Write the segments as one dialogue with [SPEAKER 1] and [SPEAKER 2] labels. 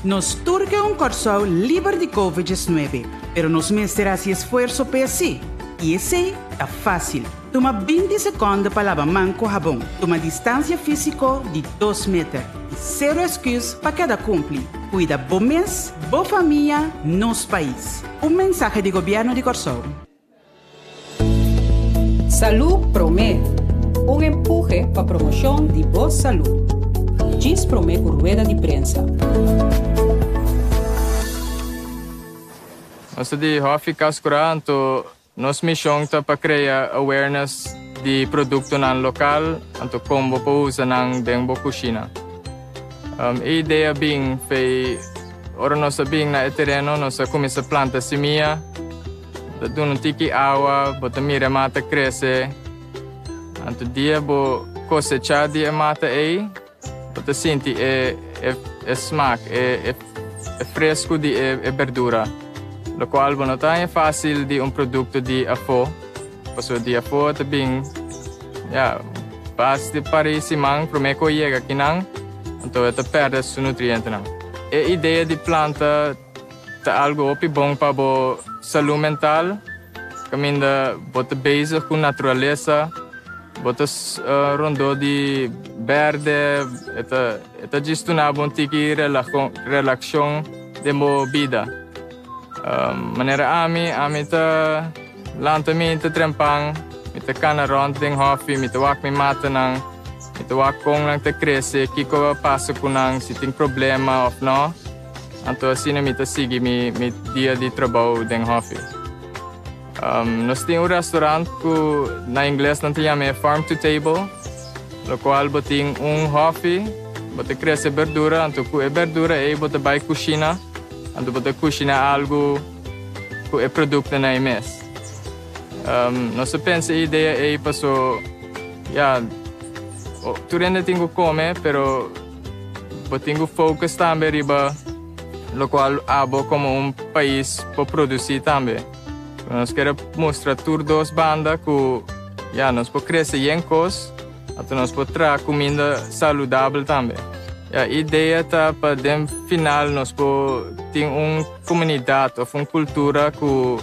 [SPEAKER 1] Nos tur ke un Kòrsou liber di Covid 19, pero nos mester hasi esfuerso pa esei. I esei ta fásil. Tuma 20 sekònde pa laba man ku habon. Tuma distansia físiko di 2 meter. I sero èsküs pa keda kumpli. Kuida bo mes, bo famia, nos pais. Un mensahe di Gobièrnu di Kòrsou.
[SPEAKER 2] Salú Promé, un empuhe pa promoshon di bo salú. Djis promé ku rueda di prensa.
[SPEAKER 3] Nos ta di Hòfi Kas Kurá, anto nos mishon ta pa krea awareness di produktonan lokal anto kon bo por usa nan den bo kushina. E idea bin fei ora nos a bin na e tereno nos a kuminsá planta simia. Ta duna un tiki awa, bo ta mira e mata krese. Anto dia bo kosechá di e mata ei, bo ta sinti e e e smak, e e e fresku di e e berdura, lokual bo no ta haña fásil di un produkto di afó, pasobra di afó ta bin, ya, bas di par di siman promé ku e yega akinan, anto e ta pèrdè su nutrientenan. E idea di planta. Ta algu hopi bon pa bo salú mental, kaminda bo ta bezig ku naturalesa, bo ta rondó di bèrdè, e ta e ta djis duna bo un tiki relakshon den bo bida. Manera ami, ami ta lanta mi ta trempan, mi ta kana rònt den hòfi, mi ta wak mi matanan, mi ta wak kon nan ta krese, kiko a pasa ku nan, si tin problema òf nò. Anto asina mi ta sigui mi mi dia di trabou den hòfi. Nos tin un restaurant ku na ingles nan ta yama e farm to table, lokual bo tin un hòfi, bo ta krese berdura, anto ku e berdura ei bo ta bai kushina, anto bo ta kushina algu ku e produktonan ei mes. Nos a pensa e idea ei paso ya tur hende tin ku kome, pero. Bo tin ku focus tambe riba lokual abo komo un pais por produsí tambe. Nos kere mustra tur dos banda ku ya nos por krese yen kos, anto nos por traha kuminda saludabel tambe. Ya idea ta pa den final nos por tin un komunidat òf un kultura ku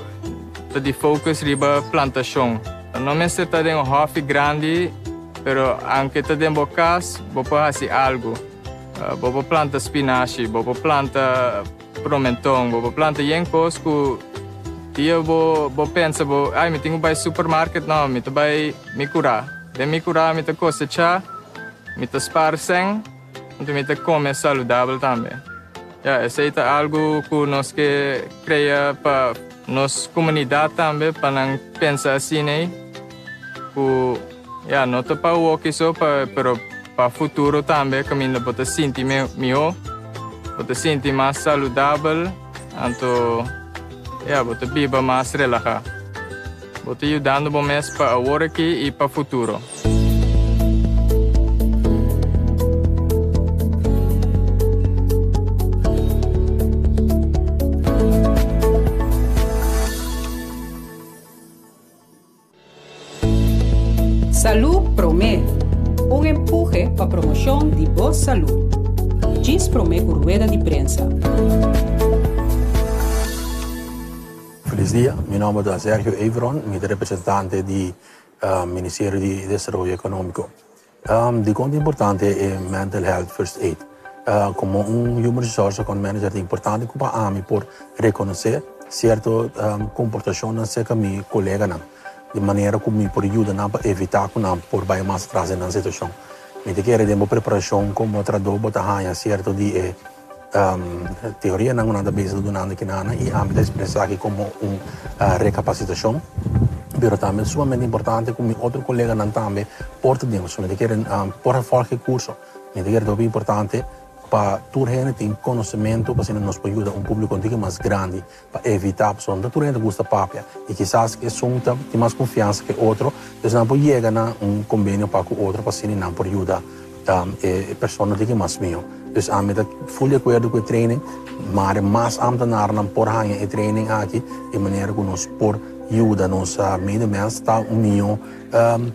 [SPEAKER 3] ta di focus riba plantashon. No mester ta den un hòfi grandi. Pero aunke ta den bo kas, bo por hasi algu. Bo por planta spinashi, bo por planta promenton, bo por planta yen kos ku dia bo bo pensa bo, ai mi tin ku bai supermarket, no, mi ta bai mi kurá. Den mi kurá mi ta kosechá, mi ta spar sèn, anto mi ta kome saludabel tambe. Ya, esei ta algu ku nos ke krea pa nos komunidat tambe, pa nan pensa asin'ei ku ya, no ta pa awoki so, pa pero pa futuro tambe kaminda bo ta sinti mihó, bo ta sinti mas saludabel, anto ya, bo ta biba mas relahá. Bo ta yudando bo mes pa awor aki i pa futuro.
[SPEAKER 2] Salú Promé, un empuhe pa promoshon di bo salú. Djis promé ku rueda di prensa.
[SPEAKER 4] Felis dia, mi nomber ta Sergio Everon, mi ta representante di Ministerio di Desaroyo Economico. Dikon ta importante e Mental Health First Aid? Komo un Human Resource Account Manager ta importante ku pa ami por rekonosé sierto komportashonnan serka mi koleganan, di manera ku mi por yuda nan pa evitá ku nan por bai mas atras den nan situashon. Mi ta kere den bo preparashon komo trahadó bo ta haña sierto di e Teorianan ku nan ta bezig ta dunando kinana i ami ta ekspresá aki komo un rekapasitashon, pero tambe sumamente importante ku mi otro koleganan tambe por ta den. Mi ta kere por a fòlga e kurso. Mi ta kere ta hopi importante pa tur hende tin konosementu pa asina nos por yuda un públiko un tiki mas grandi pa evitá, pasobra no ta tur hende ta gusta papia i kisas esun ta tin mas konfiansa ku e otro, entonces nan por yega na un kombenio pa ku otro pa asina nan por yuda e persona tin ki mas mihó. Dus ami ta ful di akuerdo ku e training, mare mas amtenarnan por haña e training aki di manera ku nos por yuda nos medemens ta un mihó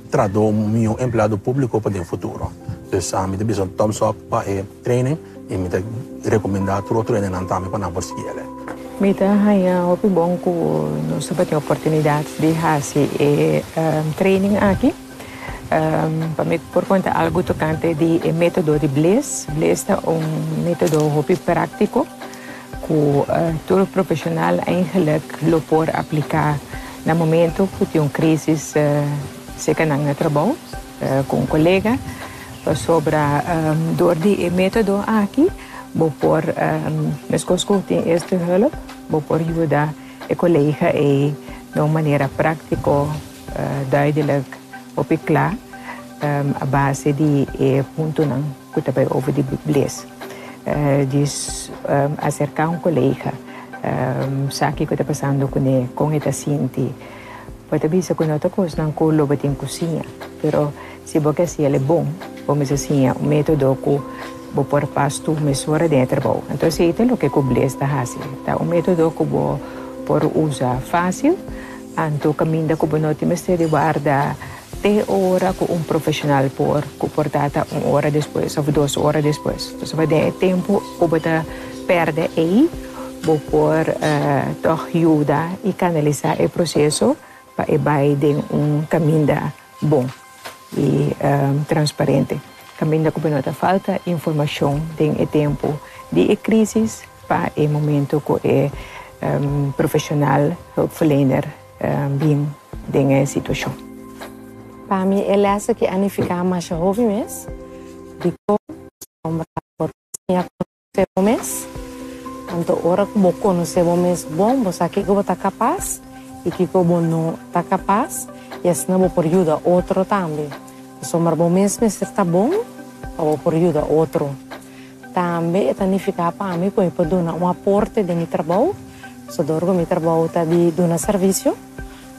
[SPEAKER 4] trahadó, un mihó empleado públiko pa den futuro. Dus ami ta bisa un thumbs up pa e training y mi ta recomenda tur otro hendenan tambe pa nan por sigui ele.
[SPEAKER 5] Mi ta haña hopi bon ku nos tabatin oportunidat di hasi e training aki. Pa mi por konta algu tokante di e método di Bliss. Bliss ta un método hopi práktiko ku tur profeshonal eigenlik lo por apliká na momento ku tin un krísis serka nan na trabou. Ku un kolega pasobra dor di e método aki bo por meskos ku tin eerste hulp bo por yuda e kolega ei na un manera práktiko, duidelijk, hopi kla a base di e puntonan ku ta bai over di bles. Djis aserká un kolega sa kiko ta pasando kuné, kon e ta sinti. Bo ta bisa ku no ta kosnan ku lo bo tin ku siña, pero si bo ke hasi el e bon, bo mester siña un método ku bo por pas tur mesora den e trabou. Anto esei ta loke ku Bles ta hasi. Ta un método ku bo por usa fásil, anto kaminda ku bo no tin mester di warda te ora ku un profeshonal por, ku por ta ta un ora despues òf dos ora despues. Pasobra den e tempu ku bo ta pèrdè ei, Bo por tòg yuda i kanalisá e proseso pa e bai den un kaminda bon i transparente, kaminda ku bo no ta falta informashon den e tempu di e krísis pa e momento ku e profeshonal hulpverlener bin den e situashon.
[SPEAKER 6] Pa mi e lès aki a nifiká masha hopi mes, dikon pasobra por siña Konosé bo mes. Anto ora ku bo konosé bo mes bon, bo sa kiko bo ta kapas i kiko bo no ta kapas, i asina bo por yuda otro tambe. Pasobra bo mes mester ta bon pa bo por yuda otro. Tambe e ta nifiká pa mi ku mi por duna un aporte den mi trabou, pasobra dor ku mi trabou ta di duna servisio,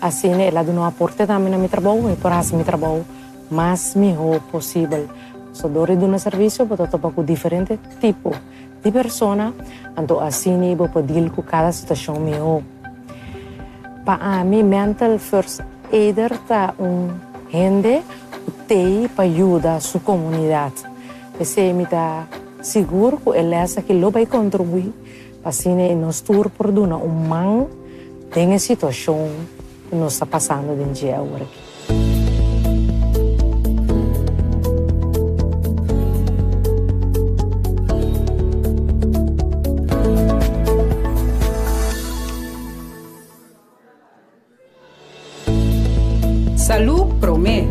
[SPEAKER 6] asina el a duna un aporte tambe na mi trabou, mi por hasi mi trabou mas mihó posibel. So dor di duna servisio bo ta topa ku diferente tipo di persona, anto asina bo por deal ku kada situashon mihó. Pa ami mental first aider ta un hende ku t'ei pa yuda su komunidat. P'esei mi ta sigur ku e lès aki lo bai kontribuí pa asina nos tur por duna un man den e situashon ku nos ta pasando den dje awor aki.
[SPEAKER 2] Salú Promé,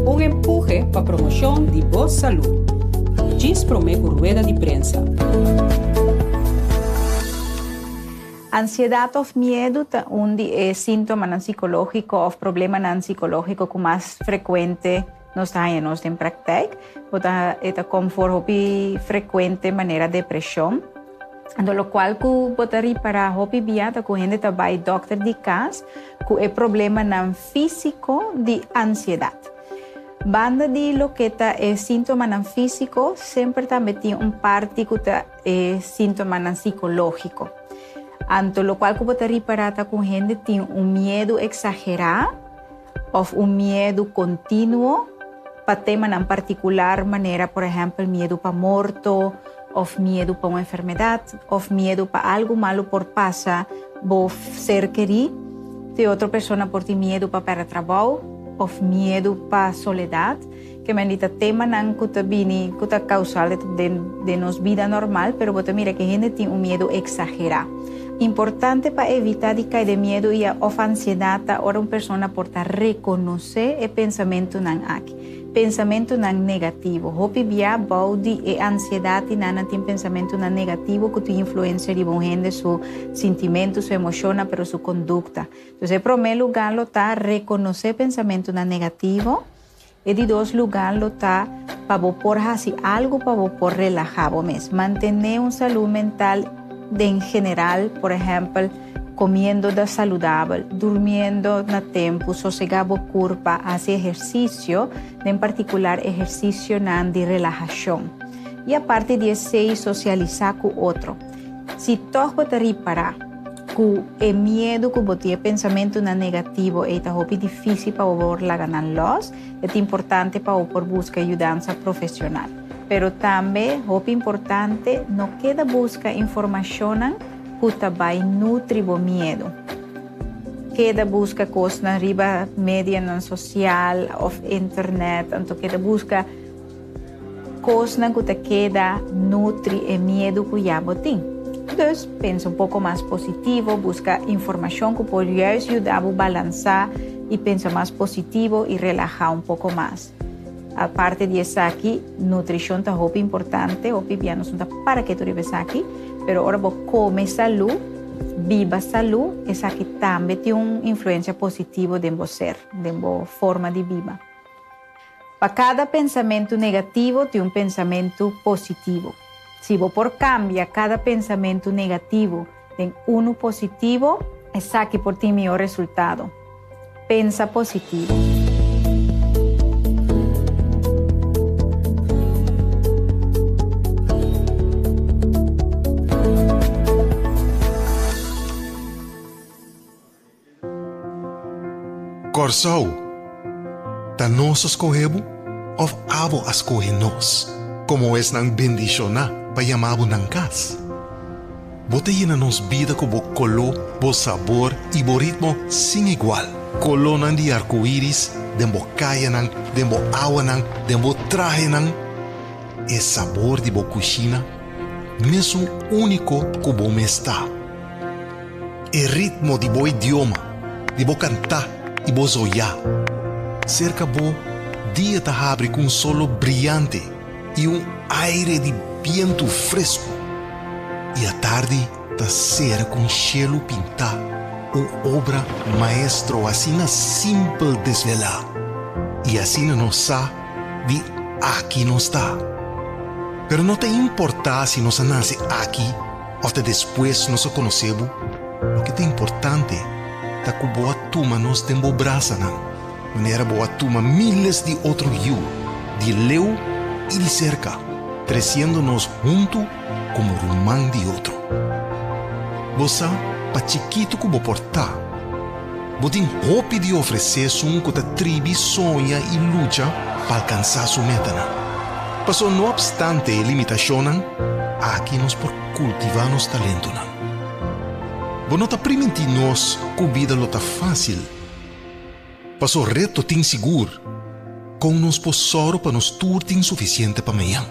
[SPEAKER 2] un empuhe pa promoshon di bo salú. Djis promé ku rueda di prensa.
[SPEAKER 7] Ansiedat òf miedu ta un di e síntomanan sikológiko òf problemanan sikológiko ku mas frekuente nos ta haña nos den praktijk. Bo ta e ta kom for hopi frekuente manera depreshon. Anto lokual ku bo ta ripará hopi bia ta ku hende ta bai dòkter di kas ku e problemanan físiko di ansiedat. Banda di loke ta e síntomanan físiko semper tambe tin un parti ku ta e síntomanan sikológiko. Anto lokual ku bo ta ripará ta ku hende tin un miedu eksagerá òf un miedu kontinuo pa temanan partikular manera por ehèmpel miedu pa morto òf miedu pa un enfermedat òf miedu pa algu malu por pasa bo ser kerí. Te otro persona por tin miedu pa pèrdè trabou òf miedu pa soledat. Ke men di ta temanan ku ta bini ku ta kausal den den nos bida normal, pero bo ta mira ke hende tin un miedu eksagerá. Importante pa evitá di kai den miedu i òf ansiedat ta ora un persona por ta rekonosé e pensamentunan aki, pensamentunan negativo. Hopi bia bou di e ansiedat i nan nan tin pensamentunan negativo ku tin influensia riba un hende su sintimentu, su emoshonnan, pero su kondukta. Entonces e promé lugá lo ta rekonosé pensamentunan negativo. E di dos lugá lo ta pa bo por hasi algu pa bo por relahá bo mes. Mantené un salú mental den general, por ehèmpel, komiendo da saludabel, durmiendo na tempu, sosegá bo kurpa, hasi ehersisio, den partikular ehersisionan di relahashon. I aparte di esei sosialisá ku otro. Si tòg bo ta ripará. Ku e miedu ku bo tin, e pensamentunan negativo ei ta hopi difísil pa bo por laga nan lòs. E ta importante pa bo por buska yudansa profesional. Pero tambe hopi importante, no keda buska informashonnan ku ta bai nutri bo miedu. Keda buska kosnan riba medianan sosial òf internet, anto keda buska Kosnan ku ta keda nutri e miedu ku ya bo tin. Dus, pensa un poko mas positivo, buska informashon ku por juist yuda bo balansá i pensa mas positivo i relahá un poko mas. Aparte di esaki, nutrishon ta hopi importante, hopi bia nos no ta para ketu riba esaki, pero ora bo kome salú, biba salú, esaki tambe tin un influensia positivo den bo ser, den bo forma di biba. Pa kada pensamentu negativo tin un pensamentu positivo. Si bo por kambia kada pensamentu negativo den unu positivo, esaki por tin mihó resultado. Pensa positivo.
[SPEAKER 8] Kòrsou, ta nos a skohe bo òf abo a skohe nos komo esnan bendishoná pa yama bo nan kas? Bo ta yena nos bida ku bo koló, bo sabor i bo ritmo sin igual. Kolónan di arkoiris den bo kayanan, den bo awanan, den bo trahenan. E sabor di bo kushina, mesun úniko ku bo mes ta. E ritmo di bo idioma, di bo kantá i bo zoyá. Serka bo, dia ta habri ku un solo briante i un aire di bientu fresku. I atardi ta sera ku un shelu pintá, un obra maestro asina simpel desvelá. I asina nos sa di aki nos ta. Pero no ta importá si nos a nase aki Òf ta despues nos a konosé bo? Loke ta importante ta ku bo a tuma nos den bo brasanan, manera bo a tuma míles di otro yu, di leu i di serka, tresiendo nos huntu komo ruman di otro. Bo sa, pa chikitu ku bo por ta, bo tin hopi di ofresé esun ku ta tribi soña i lucha pa alkansá su metanan. Pasobra no opstante e limitashonnan, aki nos por kultivá nos talentonan. Bo no ta primintí nos ku bida lo ta fásil. Pasobra reto tin sigur, kon nos por sòru pa nos tur tin sufisiente pa mañan?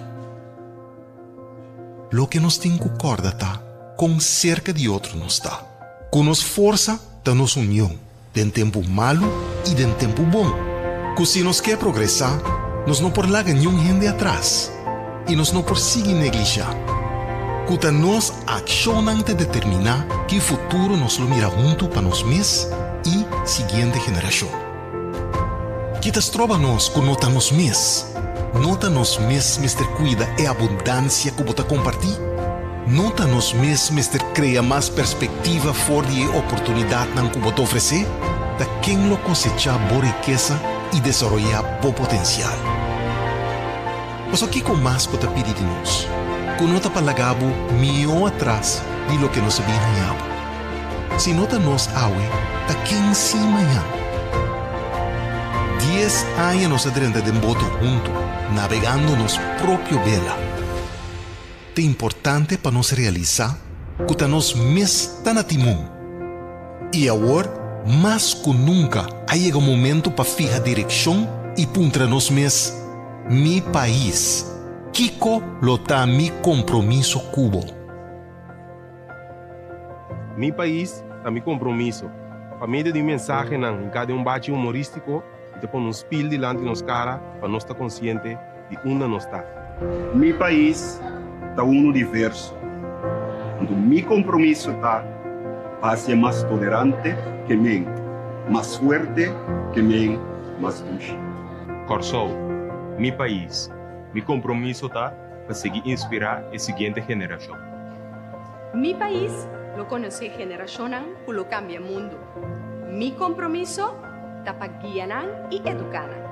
[SPEAKER 8] Loke nos tin ku kòrda ta kon serka di otro nos ta. Ku nos forsa ta nos union. Den tempu malu i den tempu bon. Ku si nos ke progresá, nos no por laga niun hende atras i nos no por sigui neglishá. Ku ta nos akshonnan ta determiná ki futuro nos lo mira huntu pa nos mes i siguiente generashon. Ki ta stroba nos ku no ta nos mes? No ta nos mes mester kuida e abundansia ku bo ta kompartí? No ta nos mes mester krea mas perspektiva for di e oportunidatnan ku bo ta ofresé? Ta ken lo kosechá bo rikesa i desaroyá bo potensial? Pasobra kiko mas bo ta pidi di nos, ku no ta pa laga bo mihó atras di loke nos a bin haña bo? Si no ta nos awe, ta ken si mañan? Dies aña nos a drenta den boto huntu, nabegando nos propio bela. Ta importante pa nos realisá ku ta nos mes ta na timon. I awor, mas ku nunka, a yega momentu pa fiha direkshon i puntra nos mes, Mi pais, kiko lo ta mi kompromiso ku bo?
[SPEAKER 9] Mi pais ta mi kompromiso. Pa medio di mensahenan hinká den un bachi humorístiko, mi ta pone un spil dilanti nos kara pa nos ta konsiente di unda nos ta.
[SPEAKER 10] Mi pais ta unu diverso, anto mi kompromiso ta pa hacié mas tolerante ke men, mas fuerte ke men, mas dushi.
[SPEAKER 11] Kòrsou, mi pais, mi kompromiso ta pa sigui inspirá e siguiente generashon.
[SPEAKER 12] Mi pais lo konosé generashonnan ku lo kambia mundu. Mi kompromiso ta pa guia nan i eduká nan.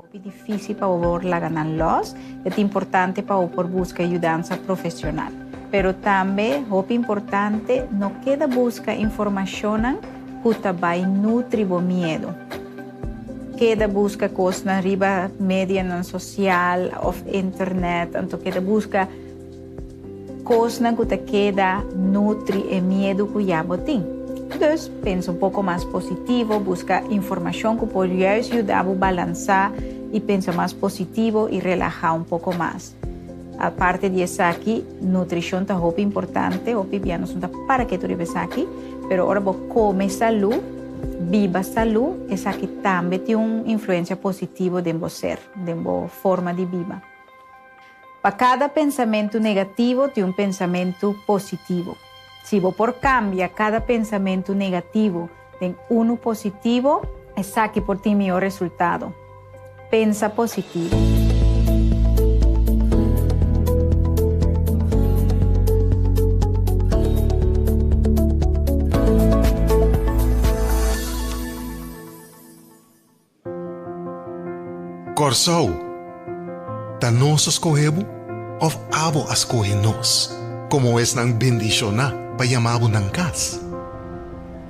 [SPEAKER 7] Hopi difísil pa bo por laga nan lòs, e ta importante pa bo por buska yudansa profeshonal. Pero tambe hopi importante no keda buska informashonnan ku ta bai nutri bo miedu. Keda buska kosnan riba medianan sosial òf internet, anto keda buska Kosnan ku ta keda nutri e miedu ku ya bo tin. Dus, pensa un poko mas positivo, buska informashon ku por juist yuda bo balansá i pensa mas positivo i relahá un poko mas. Aparte di esaki, nutrishon ta hopi importante, hopi bia nos no ta para ketu riba esaki, pero ora bo kome salú, biba salú, esaki tambe tin un influensia positivo den bo ser, den bo forma di biba. Pa kada pensamentu negativo tin un pensamentu positivo. Si bo por kambia kada pensamentu negativo den unu positivo, esaki por tin mihó resultado. Pensa positivo.
[SPEAKER 8] Kòrsou, ta nos a skohe bo òf abo a skohe nos komo esnan bendishoná pa yama bo nan kas?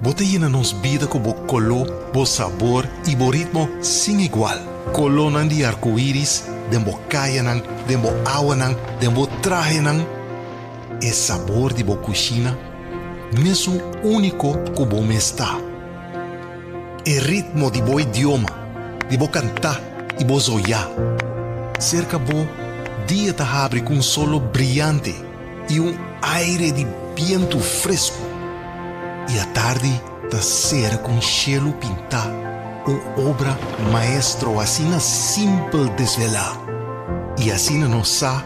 [SPEAKER 8] Bo ta yena nos bida ku bo koló, bo sabor i bo ritmo sin igual. Kolónan di arkoiris den bo kayanan, den bo awanan, den bo trahenan. E sabor di bo kushina, mesun úniko ku bo mes ta. E ritmo di bo idioma, di bo kantá i bo zoyá. Serka bo, dia ta habri ku un solo briante i un aire di bientu fresku. I atardi ta sera ku un shelu pintá, un obra maestro asina simpel desvelá. I asina nos sa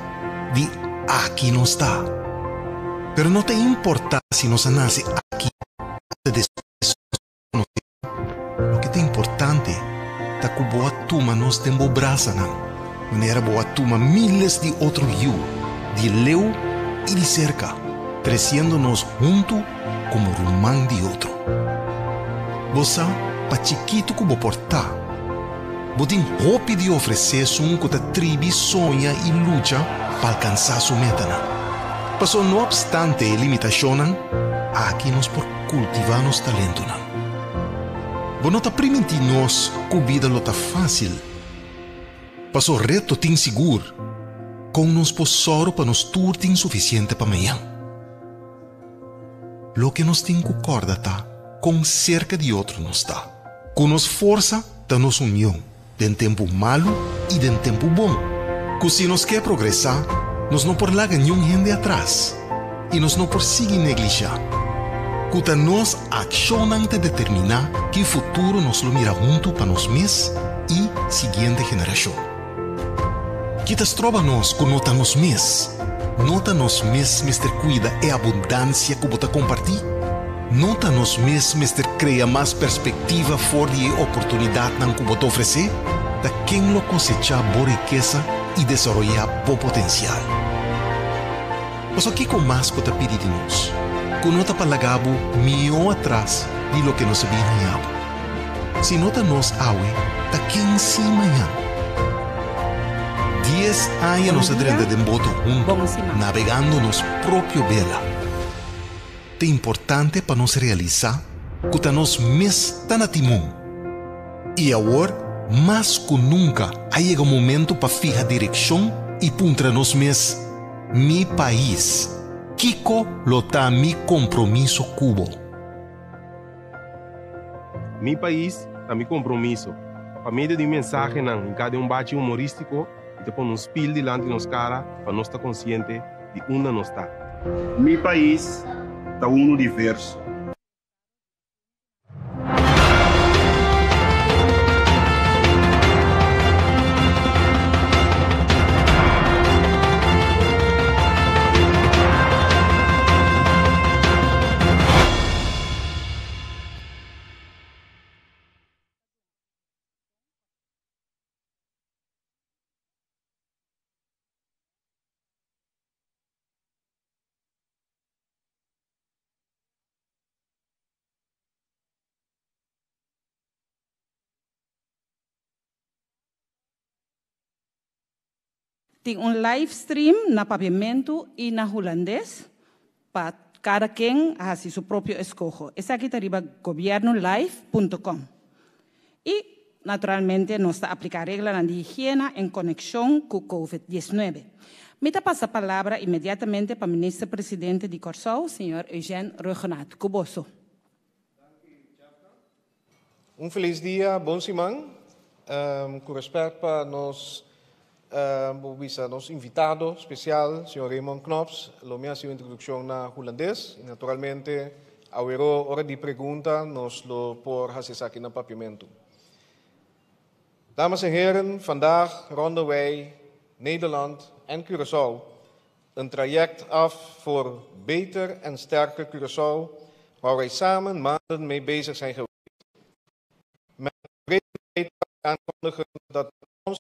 [SPEAKER 8] di aki nos ta. Pero no ta importá si nos a nase aki òf ta Loke ta importante ta ku bo a tuma nos den bo brasanan, manera bo a tuma miles di otro yu, di leu i di serka, tresiendo nos huntu komo ruman di otro. Bo sa, pa chikitu ku bo por ta, bo tin hopi di ofresé esun ku ta tribi soña i lucha pa alkansá su metanan. Pasobra no opstante e limitashonnan, aki nos por Kultivá nos talentonan. Bo no ta primintí nos ku bida lo ta fásil. Paso reto tin sigur. Kon nos por sòru pa nos tur tin sufisiente pa mañan? Loke nos tin ku kòrda ta kon serka di otro nos ta. Ku nos forsa ta nos union den tempu malu i den tempu bon. Ku si nos ke progresá, nos no por laga niun hende atras i nos no por sigui neglishá. Ku ta nos akshonnan ta determiná ki futuro nos lo mira huntu pa nos mes i siguiente generashon. Ki ta stroba nos ku no ta nos mes? No ta nos mes mester kuida e abundansia ku bo ta kompartí? No ta nos mes mester krea mas perspektiva for di e oportunidatnan ku bo ta ofresé? Ta ken lo kosechá bo rikesa i desaroyá bo potensial? Pasobra kiko mas bo ta pidi di nos, ku no ta pa laga bo mihó atras di loke nos a bin haña bo? Si no ta nos awe, ta ken si mañan? Dies aña nos a drenta den boto huntu, nabegando nos propio bela. Ta importante pa nos realisá ku ta nos mes ta na timon. I awor, mas ku nunka, a yega momentu pa fiha direkshon i puntra nos mes, Mi pais, kiko lo ta mi kompromiso ku bo?
[SPEAKER 9] Mi pais ta mi kompromiso. Pa medio di mensahenan hinká den un bachi humorístiko i ta pone un spil dilanti nos kara pa nos ta konsiente di unda nos ta.
[SPEAKER 10] Mi pais ta unu diverso.
[SPEAKER 1] Tin un live stream na Papiamentu i na Hulandes pa kada ken hasi su propio eskoho. Esaki ta riba gobiernulive punto com. I naturalmente nos ta apliká reglanan di higiena en konekshon ku Covid 19. Mi ta pasa palabra inmediatamente pa Minister Presidente di Kòrsou, señor Eugène Rhuggenaath. Ku boso.
[SPEAKER 13] Un felis dia, bon siman. Ku rèspèt pa nos bo bisa nos invitado spesial, señor Raymond Knops, lo mi hasi un introdukshon na hulandes i naturalmente awero ora di pregunta nos lo por hasi esaki na papiamentu. Dames en heren, vandaag ronden wij Nederland en Curaçao een traject af voor beter en sterker Curaçao, waar wij samen maanden mee bezig zijn geweest. Met tevredenheid kan ik aankondigen dat ons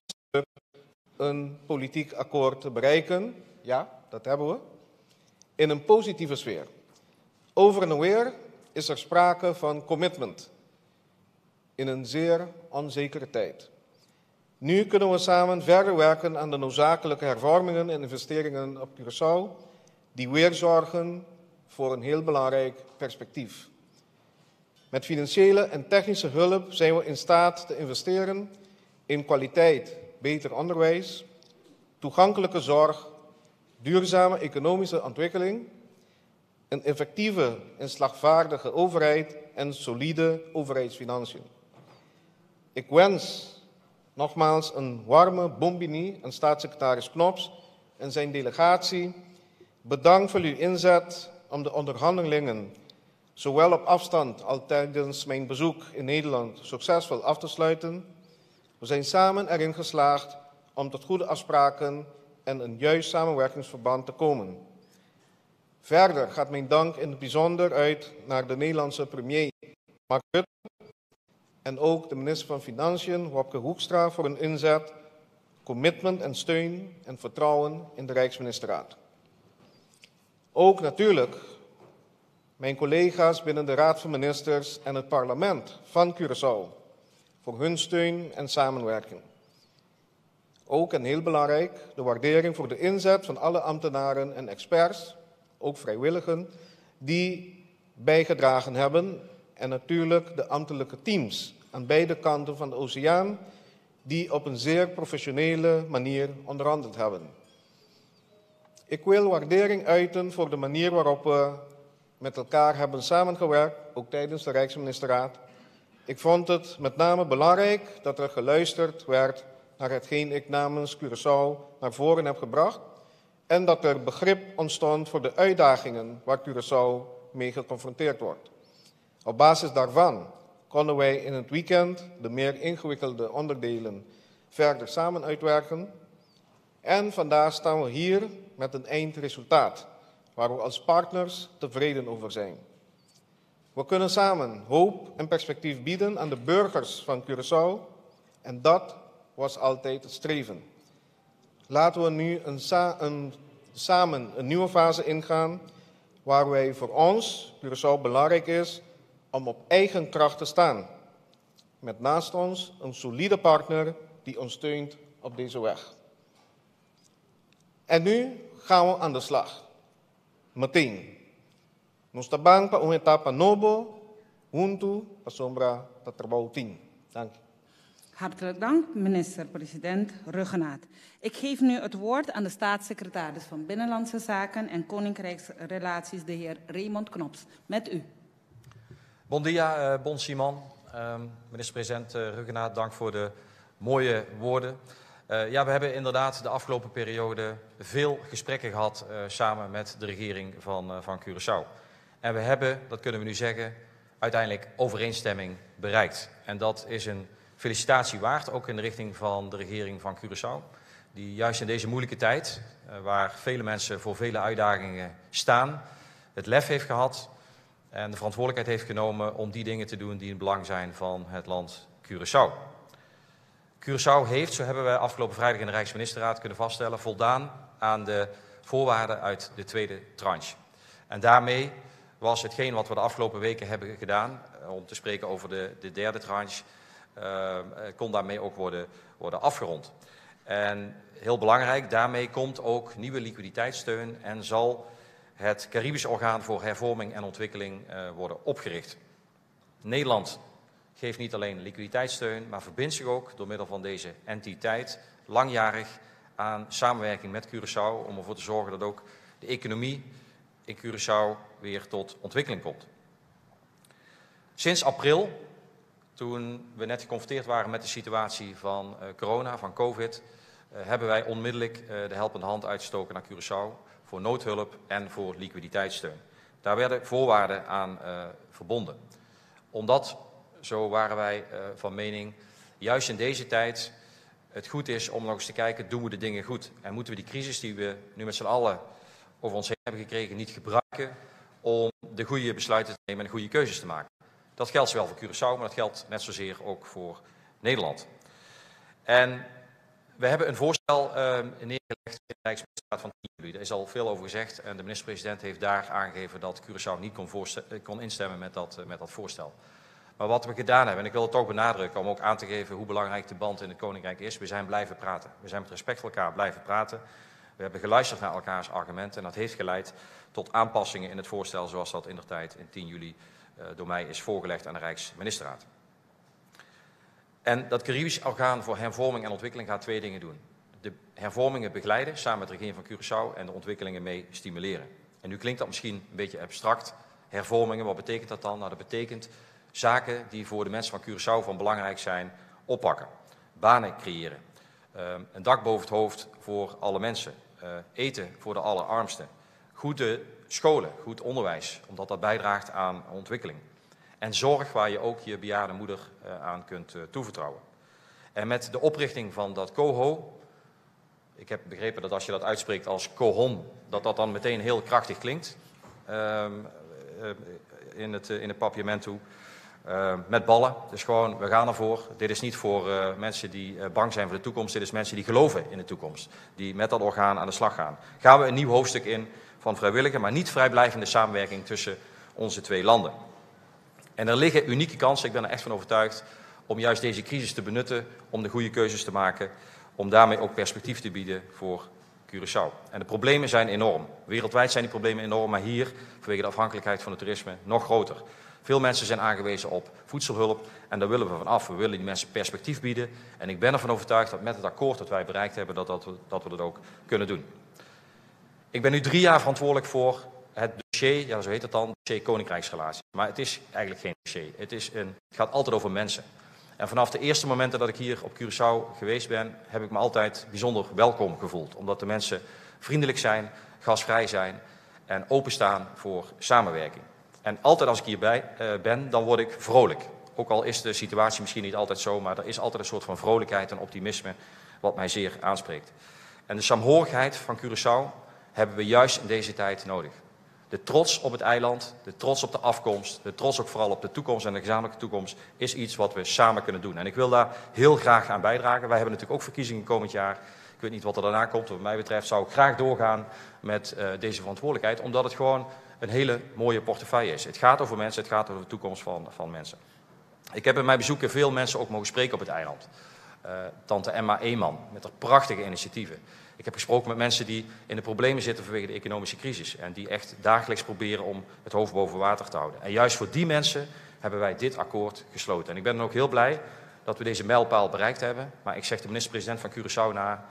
[SPEAKER 13] een politiek akkoord te bereiken. Ja, dat hebben we. In een positieve sfeer. Over en weer is er sprake van commitment. In een zeer onzekere tijd. Nu kunnen we samen verder werken aan de noodzakelijke hervormingen en investeringen op Curaçao, die weer zorgen voor een heel belangrijk perspectief. Met financiële en technische hulp zijn we in staat te investeren in kwaliteit, beter onderwijs, toegankelijke zorg, duurzame economische ontwikkeling, een effectieve en slagvaardige overheid en solide overheidsfinanciën. Ik wens nogmaals een warme bonbini aan staatssecretaris Knops en zijn delegatie. Bedankt voor uw inzet om de onderhandelingen, zowel op afstand als tijdens mijn bezoek in Nederland, succesvol af te sluiten. We zijn samen erin geslaagd om tot goede afspraken en een juist samenwerkingsverband te komen. Verder gaat mijn dank in het bijzonder uit naar de Nederlandse premier Mark Rutte en ook de minister van Financiën Wopke Hoekstra voor hun inzet, commitment en steun en vertrouwen in de Rijksministerraad. Ook natuurlijk mijn collega's binnen de Raad van Ministers en het parlement van Curaçao voor hun steun en samenwerking. Ook en heel belangrijk, de waardering voor de inzet van alle ambtenaren en experts, ook vrijwilligen, die bijgedragen hebben en natuurlijk de ambtelijke teams aan beide kanten van de oceaan die op een zeer professionele manier onderhandeld hebben. Ik wil waardering uiten voor de manier waarop we met elkaar hebben samengewerkt, ook tijdens de Rijksministerraad. Ik vond het met name belangrijk dat er geluisterd werd naar hetgeen ik namens Curaçao naar voren heb gebracht en dat er begrip ontstond voor de uitdagingen waar Curaçao mee geconfronteerd wordt. Op basis daarvan konden wij in het weekend de meer ingewikkelde onderdelen verder samen uitwerken. En vandaag staan we hier met een eindresultaat waar we als partners tevreden over zijn. We kunnen samen hoop en perspectief bieden aan de burgers van Curaçao en dat was altijd het streven. Laten we nu een een, samen een nieuwe fase ingaan waar wij voor ons, Curaçao, belangrijk is om op eigen kracht te staan. Met naast ons een solide partner die ons steunt op deze weg. En nu gaan we aan de slag. Meteen. Nos ta ban pa un etapa nobo, huntu, pasobra ta trabou tin. Danki.
[SPEAKER 1] Hartelijk dank, minister-president Rhuggenaath. Ik geef nu het woord aan de staatssecretaris van Binnenlandse Zaken en Koninkrijksrelaties, de heer Raymond Knops. Met u.
[SPEAKER 14] Bon dia, bon siman. Minister-president Rhuggenaath, dank voor de mooie woorden. Ja, we hebben inderdaad de afgelopen periode veel gesprekken gehad samen met de regering van Curaçao. En we hebben, dat kunnen we nu zeggen, uiteindelijk overeenstemming bereikt. En dat is een felicitatie waard, ook in de richting van de regering van Curaçao. Die juist in deze moeilijke tijd, waar vele mensen voor vele uitdagingen staan, het lef heeft gehad en de verantwoordelijkheid heeft genomen om die dingen te doen die in het belang zijn van het land Curaçao. Curaçao heeft, zo hebben we afgelopen vrijdag in de Rijksministerraad kunnen vaststellen, voldaan aan de voorwaarden uit de tweede tranche. En daarmee was hetgeen wat we de afgelopen weken hebben gedaan, om te spreken over de derde tranche, kon daarmee ook worden afgerond. En heel belangrijk, daarmee komt ook nieuwe liquiditeitssteun en zal het Caribisch Orgaan voor Hervorming en Ontwikkeling worden opgericht. Nederland geeft niet alleen liquiditeitssteun, maar verbindt zich ook door middel van deze entiteit langjarig aan samenwerking met Curaçao om ervoor te zorgen dat ook de economie in Curaçao weer tot ontwikkeling komt. Sinds april, toen we net geconfronteerd waren met de situatie van corona, van COVID, hebben wij onmiddellijk de helpende hand uitgestoken naar Curaçao voor noodhulp en voor liquiditeitssteun. Daar werden voorwaarden aan verbonden. Omdat, zo waren wij van mening, juist in deze tijd het goed is om nog eens te kijken, doen we de dingen goed? En moeten we die crisis die we nu met z'n allen over ons heen hebben gekregen niet gebruiken om de goede besluiten te nemen en de goede keuzes te maken? Dat geldt zowel voor Curaçao, maar dat geldt net zozeer ook voor Nederland. En we hebben een voorstel neergelegd in de Rijksministerraad van 10 juli. Daar is al veel over gezegd en de minister-president heeft daar aangegeven dat Curaçao niet kon instemmen met dat voorstel. Maar wat we gedaan hebben, en ik wil het toch benadrukken om ook aan te geven hoe belangrijk de band in het Koninkrijk is, we zijn blijven praten. We zijn met respect voor elkaar blijven praten. We hebben geluisterd naar elkaars argumenten en dat heeft geleid tot aanpassingen in het voorstel zoals dat indertijd in 10 juli door mij is voorgelegd aan de Rijksministerraad. En dat Caribisch Orgaan voor Hervorming en Ontwikkeling gaat twee dingen doen. De hervormingen begeleiden samen met de regering van Curaçao en de ontwikkelingen mee stimuleren. En nu klinkt dat misschien een beetje abstract. Hervormingen, wat betekent dat dan? Dat betekent zaken die voor de mensen van Curaçao van belangrijk zijn oppakken. Banen creëren. Een dak boven het hoofd voor alle mensen. Eten voor de allerarmsten. Goede scholen, goed onderwijs, omdat dat bijdraagt aan ontwikkeling. En zorg waar je ook je bejaarde moeder aan kunt toevertrouwen. En met de oprichting van dat COHO, ik heb begrepen dat als je dat uitspreekt als COHON, dat dat dan meteen heel krachtig klinkt in het papiamento. Met ballen, dus gewoon, we gaan ervoor. Dit is niet voor mensen die bang zijn voor de toekomst, dit is mensen die geloven in de toekomst, die met dat orgaan aan de slag gaan. Gaan we een nieuw hoofdstuk in van vrijwillige, maar niet vrijblijvende samenwerking tussen onze twee landen. En er liggen unieke kansen, ik ben er echt van overtuigd, om juist deze crisis te benutten, om de goede keuzes te maken, om daarmee ook perspectief te bieden voor Curaçao. En de problemen zijn enorm. Wereldwijd zijn die problemen enorm, maar hier, vanwege de afhankelijkheid van het toerisme, nog groter. Veel mensen zijn aangewezen op voedselhulp en daar willen we van af. We willen die mensen perspectief bieden en ik ben ervan overtuigd dat met het akkoord dat wij bereikt hebben, dat we dat ook kunnen doen. Ik ben nu 3 jaar verantwoordelijk voor het dossier, ja, zo heet het dan, dossier Koninkrijksrelatie. Maar het is eigenlijk geen dossier. Het gaat altijd over mensen. En vanaf de eerste momenten dat ik hier op Curaçao geweest ben, heb ik me altijd bijzonder welkom gevoeld. Omdat de mensen vriendelijk zijn, gastvrij zijn en openstaan voor samenwerking. En altijd als ik hierbij ben, dan word ik vrolijk. Ook al is de situatie misschien niet altijd zo, maar er is altijd een soort van vrolijkheid en optimisme wat mij zeer aanspreekt. En de saamhorigheid van Curaçao hebben we juist in deze tijd nodig. De trots op het eiland, de trots op de afkomst, de trots ook vooral op de toekomst en de gezamenlijke toekomst is iets wat we samen kunnen doen. En ik wil daar heel graag aan bijdragen. Wij hebben natuurlijk ook verkiezingen komend jaar. Ik weet niet wat er daarna komt. Wat mij betreft zou ik graag doorgaan met deze verantwoordelijkheid, omdat het gewoon een hele mooie portefeuille is. Het gaat over mensen, het gaat over de toekomst van mensen. Ik heb in mijn bezoeken veel mensen ook mogen spreken op het eiland. Tante Emma Eeman, met haar prachtige initiatieven. Ik heb gesproken met mensen die in de problemen zitten vanwege de economische crisis en die echt dagelijks proberen om het hoofd boven water te houden. En juist voor die mensen hebben wij dit akkoord gesloten. En ik ben dan ook heel blij dat we deze mijlpaal bereikt hebben. Maar ik zeg de minister-president van Curaçao na,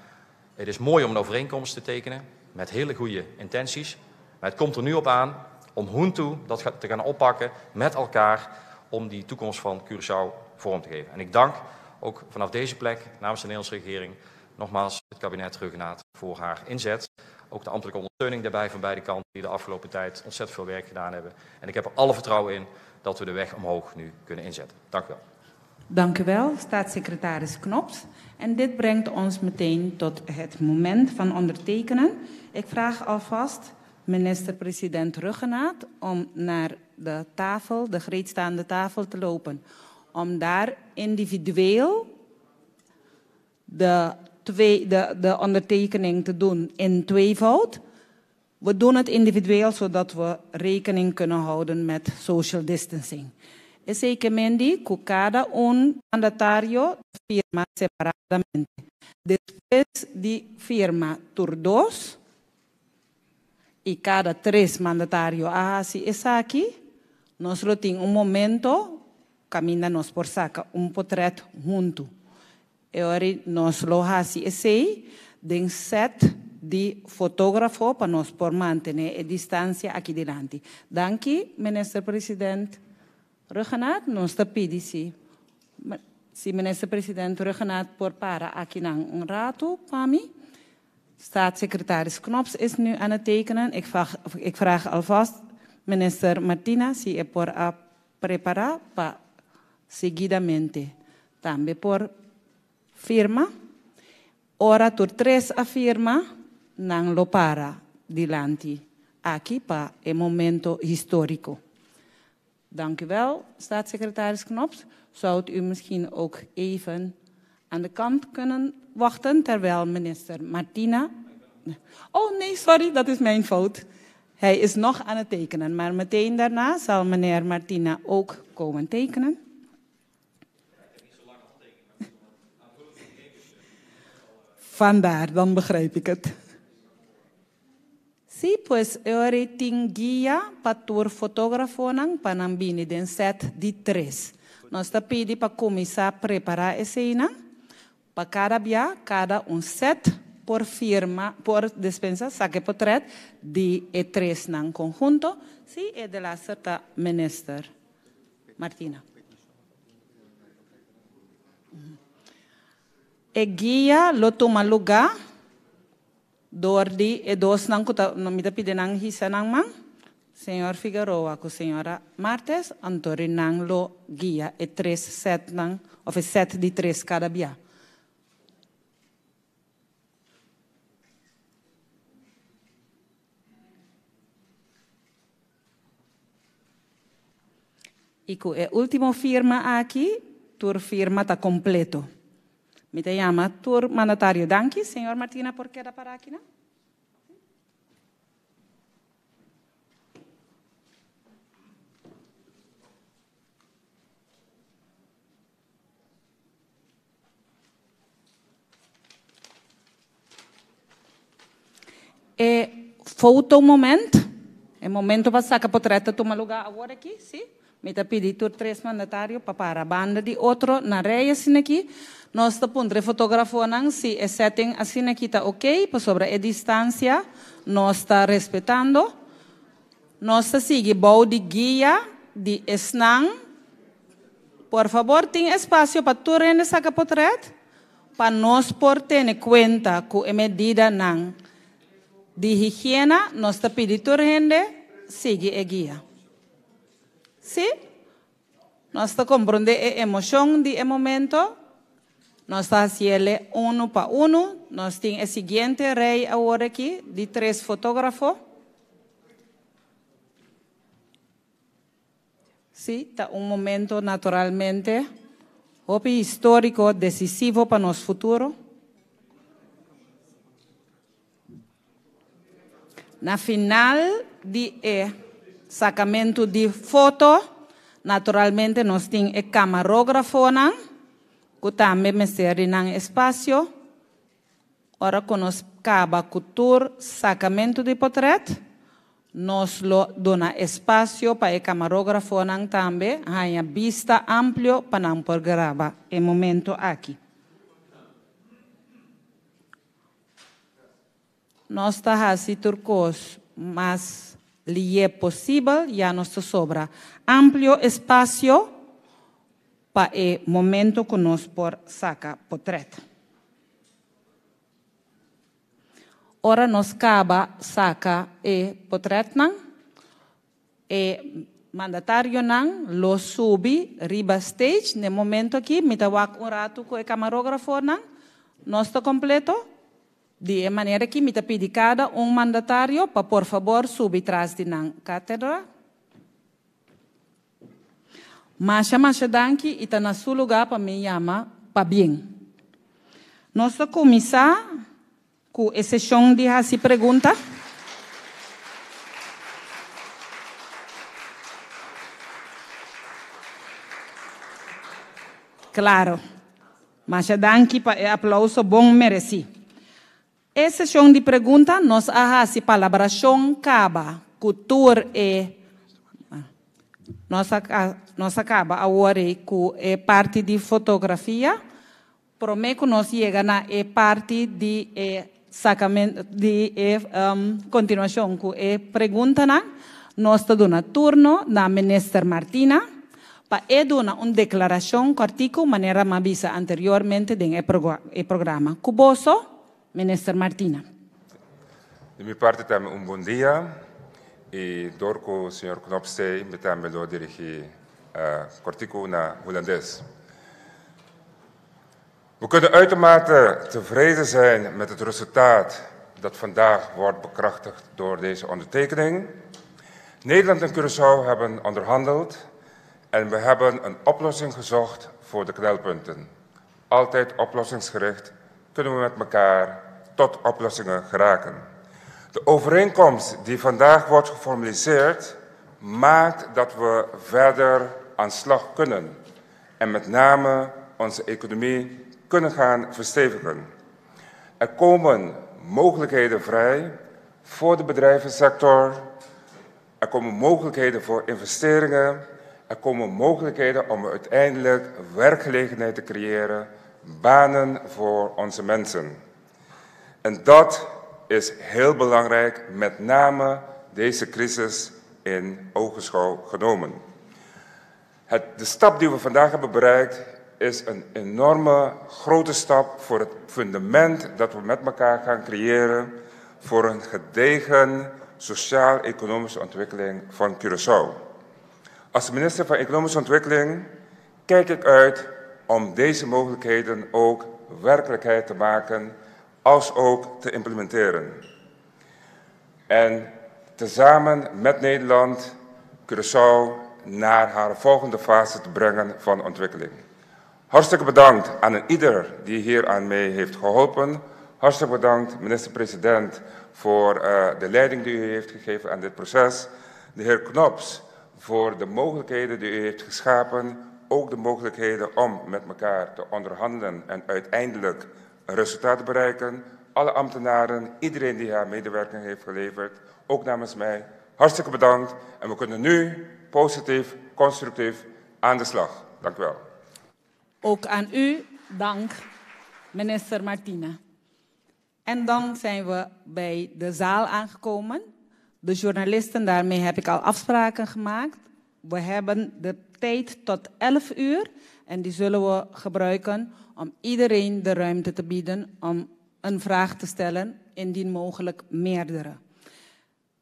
[SPEAKER 14] het is mooi om een overeenkomst te tekenen met hele goede intenties. Maar het komt er nu op aan om huntu dat te gaan oppakken met elkaar om die toekomst van Curaçao vorm te geven. En ik dank ook vanaf deze plek namens de Nederlandse regering nogmaals het kabinet Rhuggenaath voor haar inzet. Ook de ambtelijke ondersteuning daarbij van beide kanten die de afgelopen tijd ontzettend veel werk gedaan hebben. En ik heb er alle vertrouwen in dat we de weg omhoog nu kunnen inzetten. Dank u wel.
[SPEAKER 1] Dank u wel, staatssecretaris Knops. En dit brengt ons meteen tot het moment van ondertekenen. Ik vraag alvast minister-president Rhuggenaath om naar de tafel, de gereedstaande tafel te lopen. Om daar individueel de ondertekening te doen in tweevoud. We doen het individueel zodat we rekening kunnen houden met social distancing. Esei ke men di ku kada un mandatario ta firma separadamente. Despues di firma tur dos i kada tres mandatario a hasi esaki, nos lo tin un momento kaminda nos por saka un potrèt huntu. E ora nos lo hasi esei den sèt di fotógrafo pa nos por mantené e distansia aki dilanti. Danki, Minister President Rhuggenaath. Nos ta pidi si si Minister President Rhuggenaath por para akinan un ratu pa mi. Staatssecretaris Knops is nu aan het tekenen. Ik vraag ik vraag alvast Minister Martina si e por a prepará pa seguidamente tambe por firma. Ora tur tres a firma, nan lo para dilanti aki pa e momento históriko. Dank u wel, staatssecretaris Knops. Zou u misschien ook even aan de kant kunnen wachten terwijl minister Martina. Oh nee, sorry, dat is mijn fout. Hij is nog aan het tekenen, maar meteen daarna zal meneer Martina ook komen tekenen. Vandaar, dan begrijp ik het. Sí, pues e ora ei tin guia pa tur fotógrafonan pa nan bini den sèt di tres. Nos ta pidi pa kuminsá prepará eseinan pa kada bia kada un sèt por firma, por despensa, saka e potrèt di e tresnan konhunto. Sí, e delaster ta Minister Martina. E guia lo tuma lugá Dor di e dosnan ku ta, mi ta pidi nan hisa nan man, señor Figueroa ku señora Martes, anto ri nan lo guia e tres sètnan, òf e sèt di tres kada bia. I ku e último firma aki, tur firma ta kompleto. Mi ta yama tur mandatario. Danki. Señor Martina por keda para aki nan. E foto moment, e momento pa saca potret ta tuma lugar awor aki, si. Mi ta pidi tur tres mandatario pa para banda di otro na rij asina aki. Nos ta puntra e fotografonan si e setting asina aki ta ok, pasobra e distancia nos ta respetando. Nos ta sigui bou di guia di esnan. Por fabor tin espacio pa tur hende saca potret pa nos por tene cuenta cu e medidanan di higiena. Nos ta pidi tur hende sigui e guia. Si, nos ta comprende e emocion di e momento. Nos ta haciele uno pa uno. Nos tin e siguiente rij awor aki di tres fotografo. Sí, ta un momento naturalmente hopi histórico, decisivo pa nos futuro. Na final di e sacamento di foto, naturalmente nos tin e camarografonan cu tambe mester di nan espacio. Ora ku nos kaba ku tur sakamentu di potrèt, nos lo duna espasio pa e kamarógrafonan tambe haña bista amplio pa nan por graba e momento aki. Nos ta hasi tur kos mas lié posibel, ya nos ta sobra amplio espasio pa e momento ku nos por saka potrèt. Ora nos kaba saka e potrètnan, e mandatarionan lo subi riba stage. Na e momento aki mi ta wak un ratu ku e kamarógrafonan. Nos ta kompleto? Di e manera aki mi ta pidi kada un mandatario pa por fabor subi tras di nan kátedra. Masha masha danki i ta na su lugá pa mi yama pabien. Nos ta kuminsá ku e seshon di hasi pregunta. Claro. Masha danki pa e aplauso bon mereci. E sesion di pregunta nos a haci palabracion caba cu tur e Nos a nos a caba awor ey cu e parti di fotografia. Prome cu nos yega na e parti di e sacamento di e continuacion cu e preguntanan, nos ta duna turno na Minister Martina pa e duna un declaracion cortico manera m'a bisa anteriormente den e programa. Cu boso, Minister Martina.
[SPEAKER 15] Di mi parti tambe un bon dia y door cu señor Knops stay mi tambe lo dirigi cortico na Hulandes. We kunnen uitermate tevreden zijn met het resultaat dat vandaag wordt bekrachtigd door deze ondertekening. Nederland en Curaçao hebben onderhandeld en we hebben een oplossing gezocht voor de knelpunten. Altijd oplossingsgericht kunnen we met elkaar tot oplossingen geraken. De overeenkomst die vandaag wordt geformaliseerd maakt dat we verder aan slag kunnen en met name onze economie kunnen gaan verstevigen. Er komen mogelijkheden vrij voor de bedrijvensector. Er komen mogelijkheden voor investeringen. Er komen mogelijkheden om uiteindelijk werkgelegenheid te creëren, banen voor onze mensen. En dat is heel belangrijk, met name deze crisis in ogenschouw genomen. Het, de stap die we vandaag hebben bereikt is een enorme grote stap voor het fundament dat we met elkaar gaan creëren voor een gedegen sociaal-economische ontwikkeling van Curaçao. Als minister van Economische Ontwikkeling kijk ik uit om deze mogelijkheden ook werkelijkheid te maken, als ook te implementeren. En tezamen met Nederland Curaçao naar haar volgende fase te brengen van ontwikkeling. Hartstikke bedankt aan ieder die hier aan mee heeft geholpen. Hartstikke bedankt, minister-president, voor de leiding die u heeft gegeven aan dit proces. De heer Knops voor de mogelijkheden die u heeft geschapen. Ook de mogelijkheden om met elkaar te onderhandelen en uiteindelijk een resultaat te bereiken. Alle ambtenaren, iedereen die haar medewerking heeft geleverd, ook namens mij, hartstikke bedankt. En we kunnen nu positief, constructief aan de slag. Dank u wel.
[SPEAKER 1] Ook aan u dank, minister Martina. En dan zijn we bij de zaal aangekomen. De journalisten, daarmee heb ik al afspraken gemaakt. We hebben de tijd tot 11 uur en die zullen we gebruiken om iedereen de ruimte te bieden om een vraag te stellen, indien mogelijk meerdere.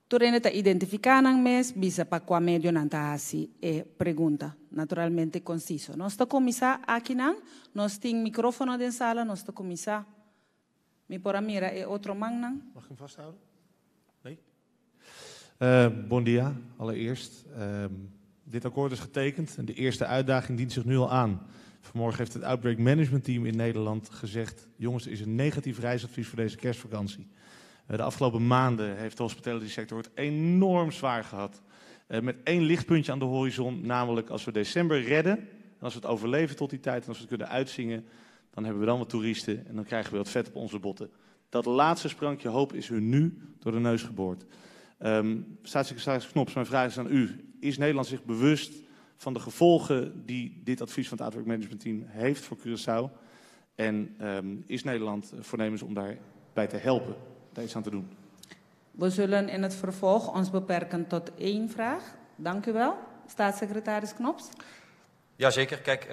[SPEAKER 1] Tur hende ta identifiká nan mes, bisa pa kua medio nan ta hasi e pregunta. Naturalmente konsiso. Nos ta kuminsá akinan. Nos tin mikrófono den sala, nos ta kuminsá. Mi por a mira e otro mannan.
[SPEAKER 16] Mag ik hem vasthouden? Nee? Bon dia, allereerst. Dit akkoord is getekend en de eerste uitdaging dient zich nu al aan. Vanmorgen heeft het Outbreak Management Team in Nederland gezegd: jongens, er is een negatief reisadvies voor deze kerstvakantie. De afgelopen maanden heeft de hospitality sector het enorm zwaar gehad. Met één lichtpuntje aan de horizon, namelijk als we december redden, en als we het overleven tot die tijd en als we het kunnen uitzingen, dan hebben we dan wat toeristen en dan krijgen we wat vet op onze botten. Dat laatste sprankje hoop is hun nu door de neus geboord. Staatssecretaris Knops, mijn vraag is aan u. Is Nederland zich bewust van de gevolgen die dit advies van het Outbreak Management Team heeft voor Curaçao? En is Nederland voornemens om daarbij te helpen, daar iets aan te doen?
[SPEAKER 1] We zullen in het vervolg ons beperken tot één vraag. Dank u wel. Staatssecretaris Knops.
[SPEAKER 14] Jazeker. Kijk,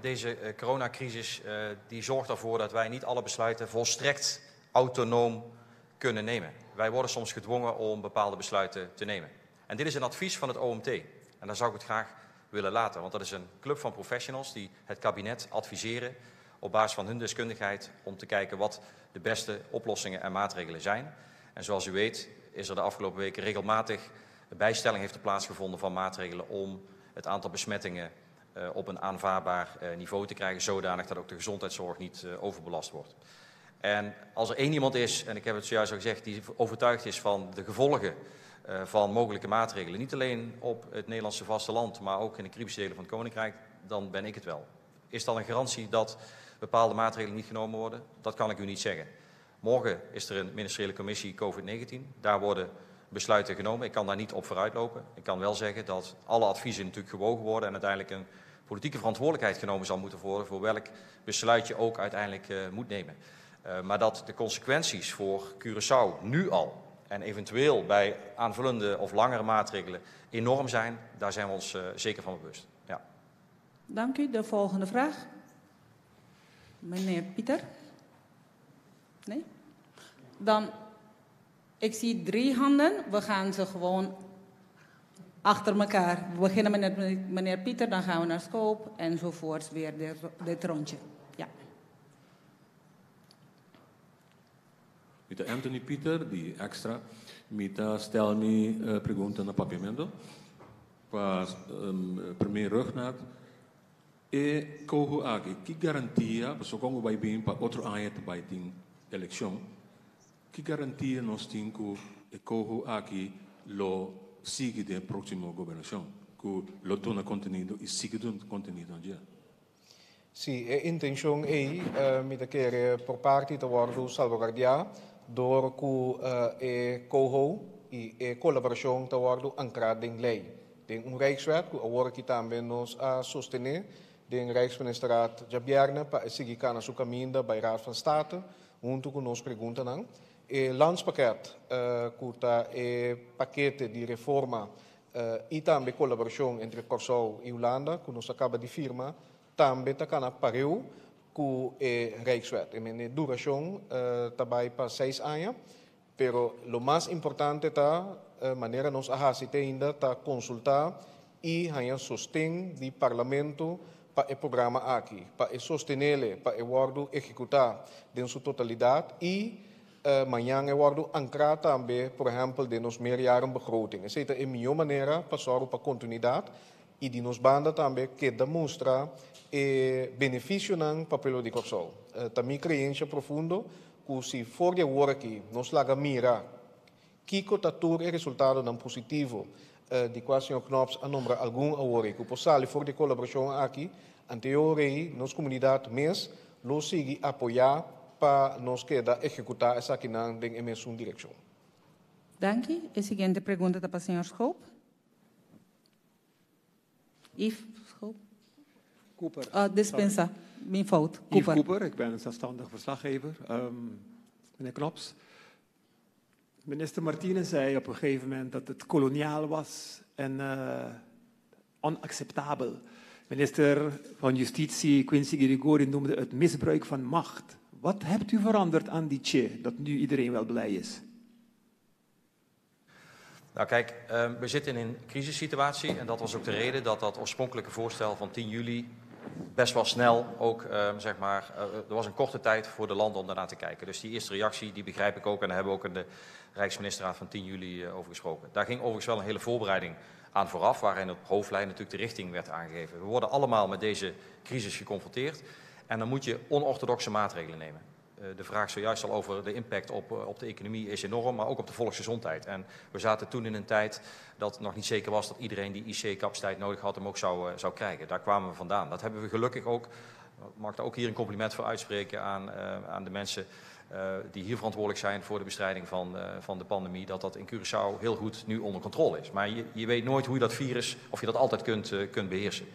[SPEAKER 14] deze coronacrisis die zorgt ervoor dat wij niet alle besluiten volstrekt autonoom kunnen nemen. Wij worden soms gedwongen om bepaalde besluiten te nemen. En dit is een advies van het OMT. En daar zou ik het graag willen laten. Want dat is een club van professionals die het kabinet adviseren op basis van hun deskundigheid om te kijken wat de beste oplossingen en maatregelen zijn. En zoals u weet is er de afgelopen weken regelmatig bijstelling heeft er plaatsgevonden van maatregelen om het aantal besmettingen op een aanvaardbaar niveau te krijgen, zodanig dat ook de gezondheidszorg niet overbelast wordt. En als er één iemand is, en ik heb het zojuist al gezegd, die overtuigd is van de gevolgen van mogelijke maatregelen, niet alleen op het Nederlandse vasteland, maar ook in de Caribische delen van het Koninkrijk, dan ben ik het wel. Is dat een garantie dat bepaalde maatregelen niet genomen worden? Dat kan ik u niet zeggen. Morgen is er een ministeriële commissie COVID-19. Daar worden besluiten genomen. Ik kan daar niet op vooruitlopen. Ik kan wel zeggen dat alle adviezen natuurlijk gewogen worden en uiteindelijk een politieke verantwoordelijkheid genomen zal moeten worden voor welk besluit je ook uiteindelijk moet nemen. Maar dat de consequenties voor Curaçao nu al en eventueel bij aanvullende of langere maatregelen enorm zijn, daar zijn we ons zeker van bewust. Ja.
[SPEAKER 1] Dank u. De volgende vraag. Meneer Pieter? Nee? Dan, ik zie drie handen. We gaan ze gewoon achter elkaar. We beginnen met meneer Pieter, dan gaan we naar Scope enzovoorts weer dit rondje. Ja.
[SPEAKER 17] Mi ta Anthony Pieter di Extra. Mi ta stel mi pregunta na Papiamento. Pa premier Rhuggenaath, e koho aki, ki garantia, pasobra kon bo bai bin pa otro aña ta bai tin elekshon, ki garantia nos tin ku e koho aki lo sigui den e próksimo gobernashon, ku lo duna kontenido i sigui duna kontenido na dje?
[SPEAKER 13] Sí, e intenshon ei mi ta kere por parti ta wòrdu salvaguardiá dor ku e coho i e kolaborashon ta wòrdu ankrá den lei, den un Rijkswet ku awor aki tambe nos a sostené den Rijksministerraad djabièrnè pa e sigui kana su kaminda bai Raad van State huntu ku nos preguntanan. E landspakket ku ta e pakete di reforma I tambe kolaborashon entre Kòrsou i Hulanda ku nos a kaba di firma tambe ta kana pareu ku e Rijkswet. E mende durashon ta bai pa seis aña, pero lo mas importante ta manera nos a hasi te ainda ta konsultá i haña sosten di Parlamento pa e programa aki, pa e sostenele, pa e wòrdu ehekutá den su totalidat i Mañan e wòrdu ankrá tambe, por ehèmpel, den nos meerjarenbegroting. Esei ta e mihó manera pa sòru pa kontinuidat i di nos banda tambe keda mustra e benefisionan pa pueblo di Kòrsou. Ta mi kreensha profundo ku si for di awor aki nos laga mira kiko ta tur e resultadonan positivo di kua señor Knops a nombra algun awor ei ku por sali for di e kolaborashon aki, anteor ei nos komunidat mes lo sigui apoyá pa nos keda ehekutá esakinan den e mesun direkshon.
[SPEAKER 1] Danki. E siguiente pregunta ta pa señor Schoop. Yves Schoop.
[SPEAKER 18] Cooper.
[SPEAKER 1] Oh, dispensa. Mi fout.
[SPEAKER 18] Cooper. Yves Cooper, ik ben een zelfstandig verslaggever. Meneer Knops, minister Martine zei op een gegeven moment dat het koloniaal was en onacceptabel. Minister van Justitie Quincy Girigorie noemde het misbruik van macht. Wat hebt u veranderd aan die tje dat nu iedereen wel blij is?
[SPEAKER 14] Nou kijk, we zitten in een crisissituatie en dat was ook de reden dat dat oorspronkelijke voorstel van 10 juli best wel snel ook, zeg maar, er was een korte tijd voor de landen om daarnaar te kijken. Dus die eerste reactie, die begrijp ik ook en daar hebben we ook in de Rijksministerraad van 10 juli over gesproken. Daar ging overigens wel een hele voorbereiding aan vooraf, waarin op hoofdlijn natuurlijk de richting werd aangegeven. We worden allemaal met deze crisis geconfronteerd en dan moet je onorthodoxe maatregelen nemen. De vraag zojuist al over de impact op de economie is enorm, maar ook op de volksgezondheid. En we zaten toen in een tijd dat nog niet zeker was dat iedereen die I C-capaciteit nodig had hem ook zou krijgen. Daar kwamen we vandaan. Dat hebben we gelukkig ook, mag ik daar ook hier een compliment voor uitspreken aan de mensen die hier verantwoordelijk zijn voor de bestrijding van de pandemie, dat dat in Curaçao heel goed nu onder controle is. Maar je weet nooit hoe je dat virus, of je dat altijd kunt beheersen.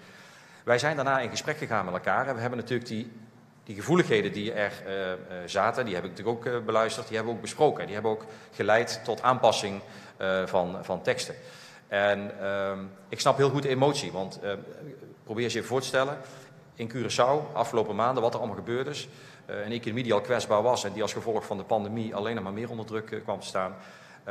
[SPEAKER 14] Wij zijn daarna in gesprek gegaan met elkaar en we hebben natuurlijk die gevoeligheden die er zaten, die heb ik natuurlijk ook beluisterd, die hebben we ook besproken. Die hebben ook geleid tot aanpassing van teksten. En ik snap heel goed de emotie, want probeer je even voor te stellen, in Curaçao, afgelopen maanden, wat er allemaal gebeurd is. Een economie die al kwetsbaar was en die als gevolg van de pandemie alleen nog maar meer onder druk kwam te staan.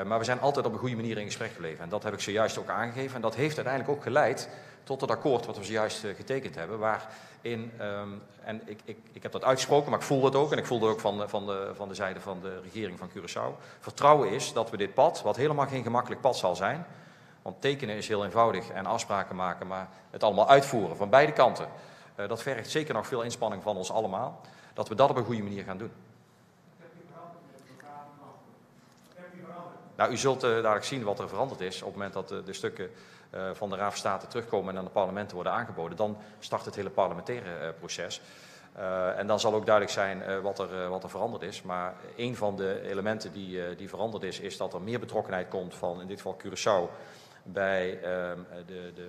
[SPEAKER 14] Maar we zijn altijd op een goede manier in gesprek gebleven. En dat heb ik zojuist ook aangegeven. En dat heeft uiteindelijk ook geleid tot het akkoord wat we zojuist getekend hebben. Waarin, en ik heb dat uitgesproken, maar ik voel dat ook. En ik voel dat ook van de zijde van de regering van Curaçao. Vertrouwen is dat we dit pad, wat helemaal geen gemakkelijk pad zal zijn. Want tekenen is heel eenvoudig en afspraken maken, maar het allemaal uitvoeren van beide kanten. Dat vergt zeker nog veel inspanning van ons allemaal. Dat we dat op een goede manier gaan doen. Nou, u zult uh, dadelijk zien wat er veranderd is op het moment dat de, de stukken uh, van de Raad van State terugkomen en aan de parlementen worden aangeboden. Dan start het hele parlementaire uh, proces. Uh, en dan zal ook duidelijk zijn uh, wat, er, uh, wat er veranderd is. Maar een van de elementen die, die veranderd is, is dat er meer betrokkenheid komt van in dit geval Curaçao bij uh, de, de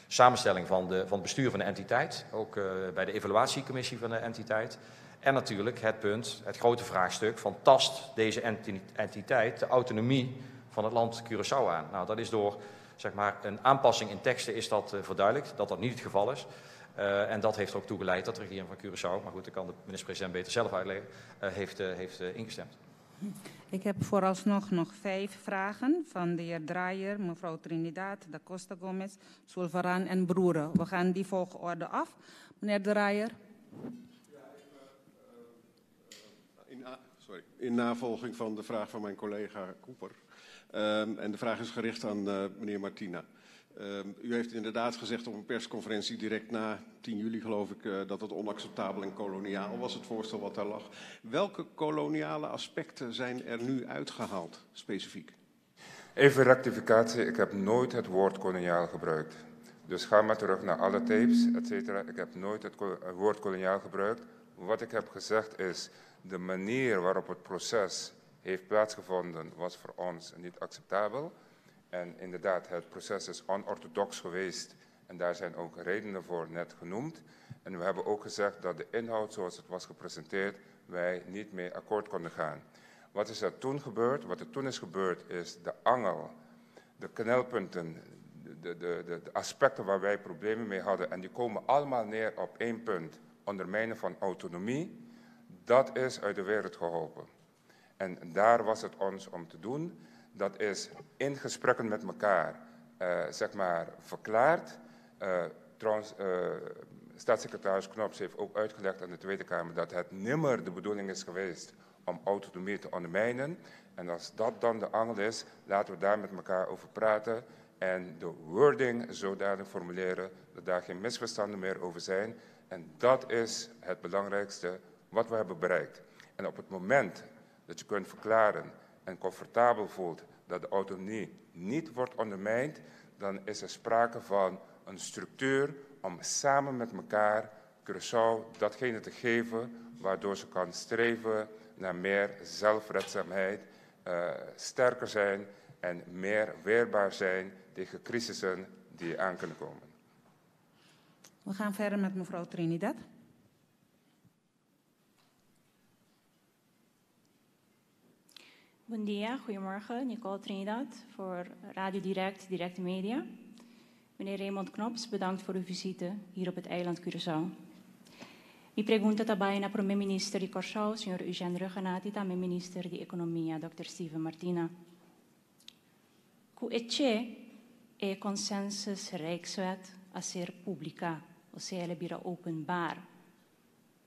[SPEAKER 14] samenstelling van, de, van het bestuur van de entiteit. Ook bij de evaluatiecommissie van de entiteit. En natuurlijk het punt, het grote vraagstuk van tast deze entiteit de autonomie van het land Curaçao aan? Nou, dat is door zeg maar, een aanpassing in teksten is dat verduidelijkt, dat dat niet het geval is. Uh, en dat heeft er ook toe geleid dat de regering van Curaçao, maar goed, dat kan de minister-president beter zelf uitleggen, uh, heeft, uh, heeft ingestemd.
[SPEAKER 1] Ik heb vooralsnog nog vijf vragen van de heer Draaier, mevrouw Trinidad, da Costa Gomez, Sulvaran en Broeren. We gaan die volgorde af. Meneer Draaier.
[SPEAKER 19] In, sorry, in navolging van de vraag van mijn collega Cooper. Um, en de vraag is gericht aan uh, meneer Martina. Um, u heeft inderdaad gezegd op een persconferentie direct na 10 juli, geloof ik, uh, dat het onacceptabel en koloniaal was, het voorstel wat daar lag. Welke koloniale aspecten zijn er nu uitgehaald, specifiek?
[SPEAKER 15] Even rectificatie, ik heb nooit het woord koloniaal gebruikt. Dus ga maar terug naar alle tapes, et cetera. Ik heb nooit het woord koloniaal gebruikt. Wat ik heb gezegd is, de manier waarop het proces heeft plaatsgevonden was voor ons niet acceptabel. En inderdaad, het proces is onorthodox geweest en daar zijn ook redenen voor net genoemd. En we hebben ook gezegd dat de inhoud zoals het was gepresenteerd, wij niet mee akkoord konden gaan. Wat is er toen gebeurd? Wat er toen is gebeurd is de angel, de knelpunten, de, de, de, de aspecten waar wij problemen mee hadden, en die komen allemaal neer op één punt, ondermijnen van autonomie, dat is uit de wereld geholpen. En daar was het ons om te doen. Dat is in gesprekken met elkaar, uh, zeg maar, verklaard. Uh, trouwens, uh, staatssecretaris Knops heeft ook uitgelegd aan de Tweede Kamer dat het nimmer de bedoeling is geweest om autonomie te ondermijnen. En als dat dan de angel is, laten we daar met elkaar over praten en de wording zodanig formuleren dat daar geen misverstanden meer over zijn. En dat is het belangrijkste wat we hebben bereikt. En op het moment dat je kunt verklaren en comfortabel voelt dat de autonomie niet wordt ondermijnd, dan is er sprake van een structuur om samen met elkaar Curaçao datgene te geven waardoor ze kan streven naar meer zelfredzaamheid, uh, sterker zijn en meer weerbaar zijn tegen crisissen die aan kunnen komen.
[SPEAKER 1] We gaan verder met mevrouw Trinidad.
[SPEAKER 20] Bon dia, goedemorgen. Nicole Trinidad voor Radio Direct, Direct Media. Meneer Raymond Knops, bedankt voor uw visite hier op het eiland Curaçao. Mi pregunta ta bai na prome minister di Kòrsou, señor Eugène Rhuggenaath i tambe minister di Ekonomia, dòkter Steven Martina. Ku e che e Consensus Rijkswet a ser publiká, osea el a bira openbaar.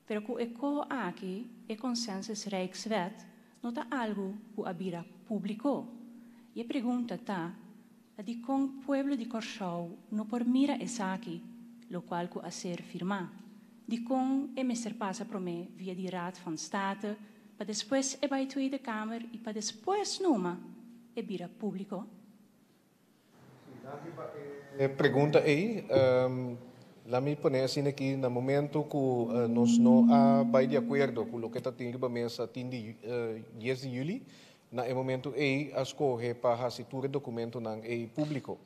[SPEAKER 20] Pero ku e koho aki e Consensus Rijkswet no ta algu ku a bira públiko. I e pregunta ta, ta dikon pueblo di Kòrsou no por mira esaki, lokual ku a ser firmá? Dikon e mester pasa promé via di Raad van State pa despues e bai Tweede Kamer i pa despues numa e bira públiko?
[SPEAKER 13] Danki pa e pregunta ei. Laat mi pone asina aki, na momento ku nos no a bai di akuerdo ku loke ta tin riba mesa tin di dies di yüli, na e momento ei a skohe pa hasi tur e dokumentonan ei públiko.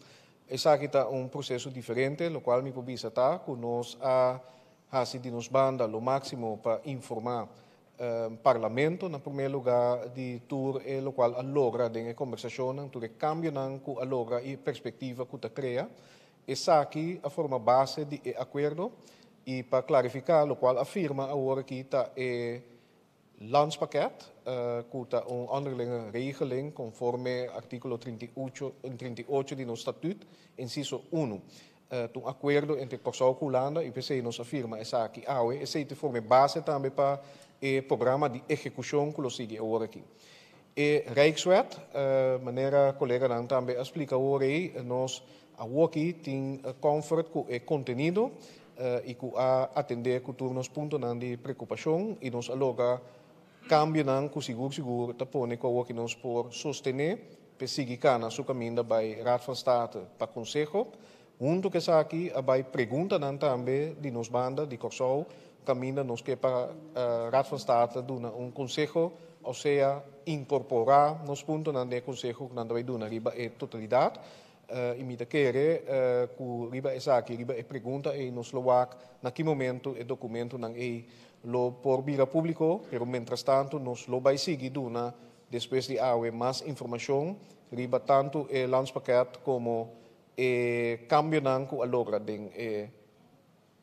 [SPEAKER 13] Esaki ta un proseso diferente, lokual mi por bisa ta ku nos a hasi di nos banda lo máksimo pa informá Parlamento na promé lugá di tur e lokual a logra den e kombersashonnan, tur e kambionan ku a logra i e perspektiva ku ta krea. Esaki a forma base di e akuerdo i pa klarifiká lokual a firma awor aki ta e Landspakket ku ta un onderlinge regeling konforme artíkulo 38 di nos Statut, insiso unu. Ta un akuerdo entre Kòrsou ku Hulanda i p'esei nos a firma esaki awe. Esei ta forma e base tambe pa e programa di ehekushon ku lo sigui awor aki. E Rijkswet, manera koleganan tambe a splika awor ei, nos awoki tin comfort ku e kontenido i ku a atendé ku tur nos puntonan di preokupashon i nos a logra. Kambionan ku sigur sigur ta pone ku awoki nos por sostené p'e sigui kana su kaminda bai Raad van State pa konseho. Huntu ku esaki a bai preguntanan tambe di nos banda di Kòrsou kaminda nos ke pa Raad van State duna un konseho osea inkorporá nos puntonan den e konseho ku nan ta bai duna riba e totalidat. I mi ta kere ku riba esaki, riba e pregunta ei nos lo wak na ki momento e dokumentonan ei lo por bira públiko, pero mientrastantu nos lo bai sigui duna despues di awe mas informashon riba tantu e landspakket komo e kambionan ku a logra den e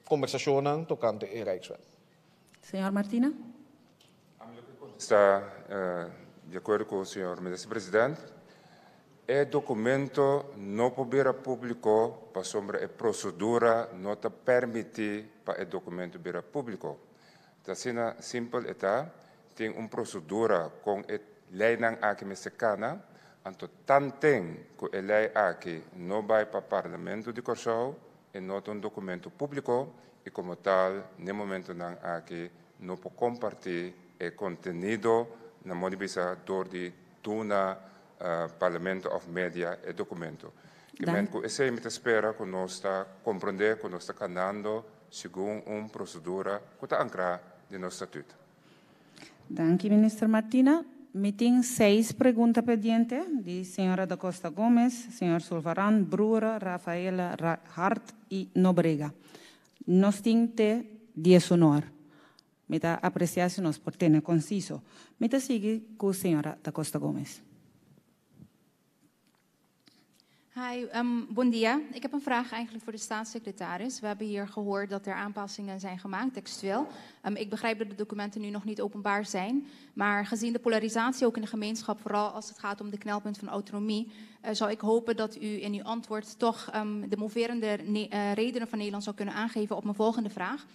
[SPEAKER 13] kombersashonnan tokante e Rijkswet.
[SPEAKER 21] Señor Martina.
[SPEAKER 15] Sta di akuerdo ku señor Minister President. E dokumento no por bira públiko pasobra e prosedura no ta permití pa e dokumento bira públiko. Ta asina simpel e ta, tin un prosedura kon e leinan aki mester kana, anto tanten ku e lei aki no bai pa Parlamento di Kòrsou, e no ta un dokumento públiko i komo tal n'e momentonan aki no por kompartí e kontenido na modo di bisa dor di duna Parlamento òf media e dokumento. Ke men ku esei mi ta spera ku nos ta komprondé ku nos ta kanando segun un prosedura ku ta ankrá den nos statut.
[SPEAKER 21] Danki Minister Martina. Mi tin seis pregunta pendiente di señora Da Costa Gomez, señor Sulvaran, Broere, Rafaela, Hart y Nobrega. Nos tin te diesunor. Mi ta aprecia si nos por tene conciso. Mi ta sigui cu señora Da Costa Gomez.
[SPEAKER 22] Hi, um, bon dia. Ik heb een vraag eigenlijk voor de staatssecretaris. We hebben hier gehoord dat er aanpassingen zijn gemaakt, textueel. Um, ik begrijp dat de documenten nu nog niet openbaar zijn. Maar gezien de polarisatie ook in de gemeenschap, vooral als het gaat om de knelpunt van autonomie, uh, zou ik hopen dat u in uw antwoord toch um, de moverende uh, redenen van Nederland zou kunnen aangeven op mijn volgende vraag.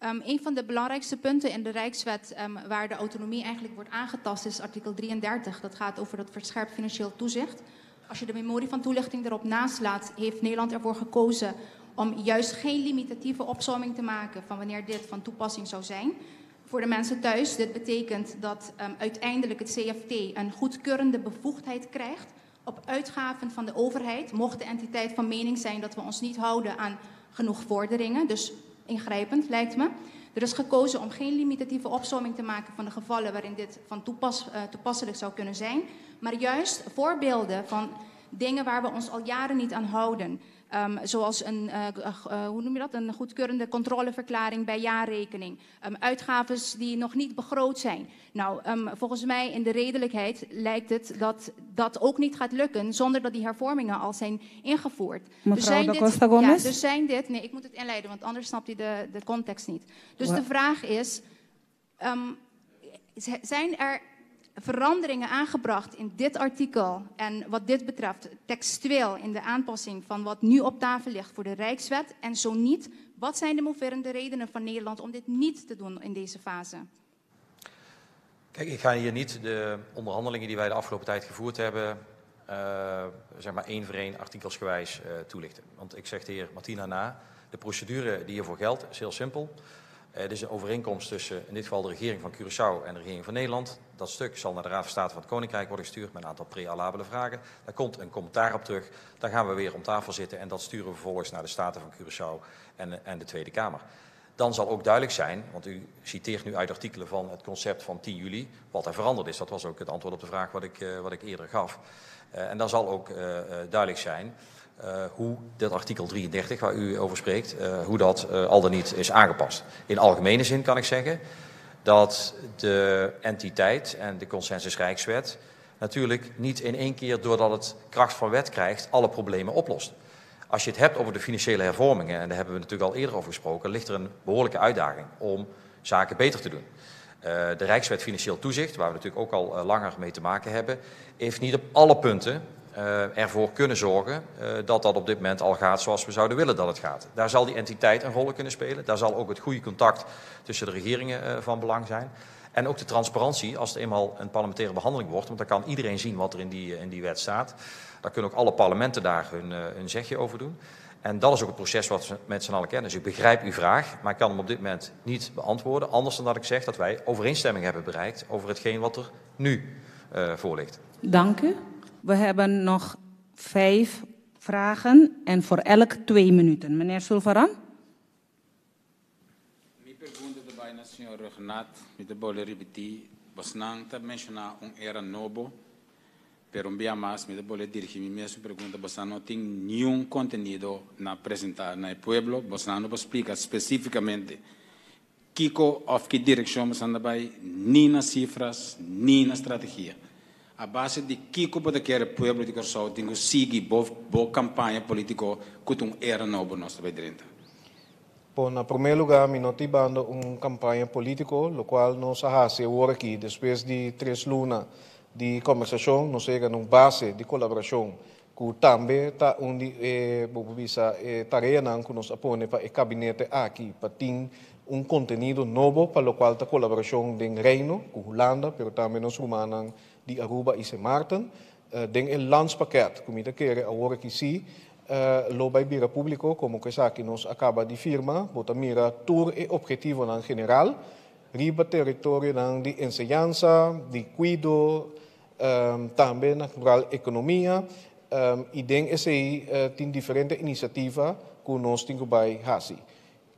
[SPEAKER 22] Um, een van de belangrijkste punten in de Rijkswet um, waar de autonomie eigenlijk wordt aangetast is artikel 33. Dat gaat over het verscherpt financieel toezicht. Als je de memorie van toelichting erop naslaat, heeft Nederland ervoor gekozen om juist geen limitatieve opsomming te maken van wanneer dit van toepassing zou zijn. Voor de mensen thuis, dit betekent dat um, uiteindelijk het CFT een goedkeurende bevoegdheid krijgt op uitgaven van de overheid, mocht de entiteit van mening zijn dat we ons niet houden aan genoeg vorderingen. Dus ingrijpend, lijkt me. Er is gekozen om geen limitatieve opsomming te maken van de gevallen waarin dit van toepas, uh, toepasselijk zou kunnen zijn, maar juist voorbeelden van dingen waar we ons al jaren niet aan houden. Um, zoals een, uh, uh, hoe noem je dat? een goedkeurende controleverklaring bij jaarrekening. Um, uitgaves die nog niet begroot zijn. Nou, um, volgens mij in de redelijkheid lijkt het dat dat ook niet gaat lukken zonder dat die hervormingen al zijn ingevoerd.
[SPEAKER 21] Mevrouw dus zijn da Costa Gomez?
[SPEAKER 22] Ja, dus zijn dit... Nee, ik moet het inleiden, want anders snapt u de, de context niet. Dus de vraag is, um, zijn er veranderingen aangebracht in dit artikel en wat dit betreft textueel in de aanpassing van wat nu op tafel ligt voor de Rijkswet? En zo niet, wat zijn de moverende redenen van Nederland om dit niet te doen in deze fase?
[SPEAKER 14] Kijk, ik ga hier niet de onderhandelingen die wij de afgelopen tijd gevoerd hebben, uh, zeg maar één voor één artikelsgewijs uh, toelichten. Want ik zeg de heer Martina na, de procedure die hiervoor geldt is heel simpel. Het is een overeenkomst tussen in dit geval de regering van Curaçao en de regering van Nederland. Dat stuk zal naar de Raad van State van het Koninkrijk worden gestuurd met een aantal prealabele vragen. Daar komt een commentaar op terug. Daar gaan we weer om tafel zitten en dat sturen we vervolgens naar de Staten van Curaçao en, en de Tweede Kamer. Dan zal ook duidelijk zijn, want u citeert nu uit artikelen van het concept van 10 juli, wat er veranderd is. Dat was ook het antwoord op de vraag wat ik, uh, wat ik eerder gaf. Uh, en dan zal ook uh, duidelijk zijn uh, hoe dat artikel 33 waar u over spreekt, uh, hoe dat uh, al dan niet is aangepast. In algemene zin kan ik zeggen dat de entiteit en de consensus Rijkswet natuurlijk niet in één keer doordat het kracht van wet krijgt alle problemen oplost. Als je het hebt over de financiële hervormingen, en daar hebben we natuurlijk al eerder over gesproken, ligt er een behoorlijke uitdaging om zaken beter te doen. Uh, de Rijkswet Financieel Toezicht, waar we natuurlijk ook al uh, langer mee te maken hebben, heeft niet op alle punten uh, ervoor kunnen zorgen uh, dat dat op dit moment al gaat zoals we zouden willen dat het gaat. Daar zal die entiteit een rol in kunnen spelen. Daar zal ook het goede contact tussen de regeringen uh, van belang zijn. En ook de transparantie als het eenmaal een parlementaire behandeling wordt. Want dan kan iedereen zien wat er in die, in die wet staat. Daar kunnen ook alle parlementen daar hun, hun zegje over doen. En dat is ook het proces wat we met z'n allen kennen. Dus ik begrijp uw vraag, maar ik kan hem op dit moment niet beantwoorden. Anders dan dat ik zeg dat wij overeenstemming hebben bereikt over hetgeen wat er nu voor ligt.
[SPEAKER 21] Dank u. We hebben nog 5 vragen en voor elk 2 minuten. Meneer Sulvaran.
[SPEAKER 3] Mi pregunta ta bai na señor Rhuggenaath. Mi ta bolbe ripití, bosnan ta menshoná un era nobo, pero un bia mas mi ta bolbe dirigí mi mesun pregunta, bosnan no tin niun kontenido na presentá na e pueblo, bosnan no por splika spesífikamente kiko òf ki direkshon bosnan ta bai, ni na sifras, ni na strategia. A base di kiko bo ta kere pueblo di Kòrsou tin ku sigui bo bo kampaña polítiko ku ta un era nobo nos ta bai drenta?
[SPEAKER 13] Bon, na promé lugá mi no ta hibando un kampaña polítiko, lokual nos a hasi awor aki despues di tres luna di kòmbersashon, nos a yega na un base di kolaborashon ku tambe ta un di e, bo por bisa, e tareanan ku nos a pone pa e kabinete aki pa tin un kontenido nobo pa lokual ta kolaborashon den Reino ku Hulanda, pero tambe nos rumannan di Aruba i Sint Maarten. Den e landspakket ku mi ta kere awor aki sí lo bai bira públiko, komo ku esaki nos a kaba di firma, bo ta mira tur e ophetivonan general riba teritorionan di enseñansa, di kuido, tambe natural ekonomia, i den esei tin diferente inisiativa ku nos tin ku bai hasi.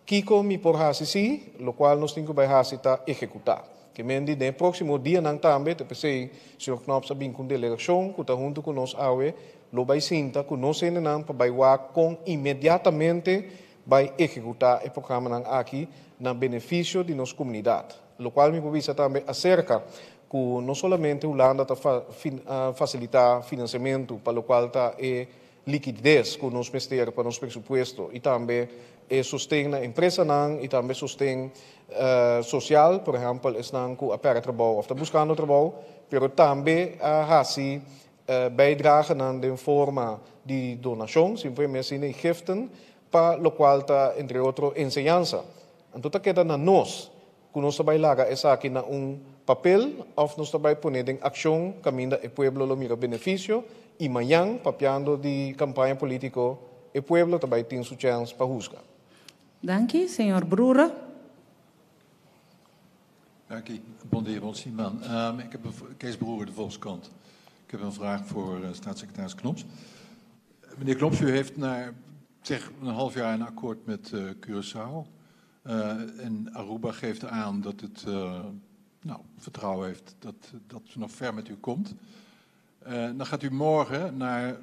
[SPEAKER 13] Kiko mi por hasi si, lokual nos tin ku bai hasi ta ehekutá. Ke men di den e próksimo dianan tambe, ta p'esei señor Knops a bin ku un delegashon ku ta huntu ku nos awe, lo bai sinta ku nos hendenan pa bai wak kon inmediatamente bai ehekutá e programanan aki na benefisio di nos komunidat. Lokual mi por bisa tambe aserka ku no solamente Hulanda ta fasilitá finansiamentu pa lokual ta e likides ku nos mester pa nos presupuesto i tambe e sosten na empresanan i tambe sosten sosial, por ehèmpel esnan ku a pèrdè trabou òf ta buskando trabou, pero tambe a hasi bijdragenan den forma di donashon, simplemente asina, i giften pa lokual ta entre otro enseñansa. Anto ta keda na nos ku nos ta bai laga esaki na un papel òf nos ta bai pone den akshon kaminda e pueblo lo mira benefisio i mañan, papiando di kampaña polítiko, e pueblo ta bai tin su chèns pa husga.
[SPEAKER 21] Danki. Señor Broere.
[SPEAKER 17] Danki. Bon dia, bon siman. Ik heb een, Kees Broere, de Volkskrant. Ik heb een vraag voor staatssecretaris Knops. Meneer Knops, u heeft na zeg een half jaar een akkoord met Curaçao. En Aruba geeft aan dat het nou, vertrouwen heeft dat, dat ze nog ver met u komt. Dan gaat u morgen naar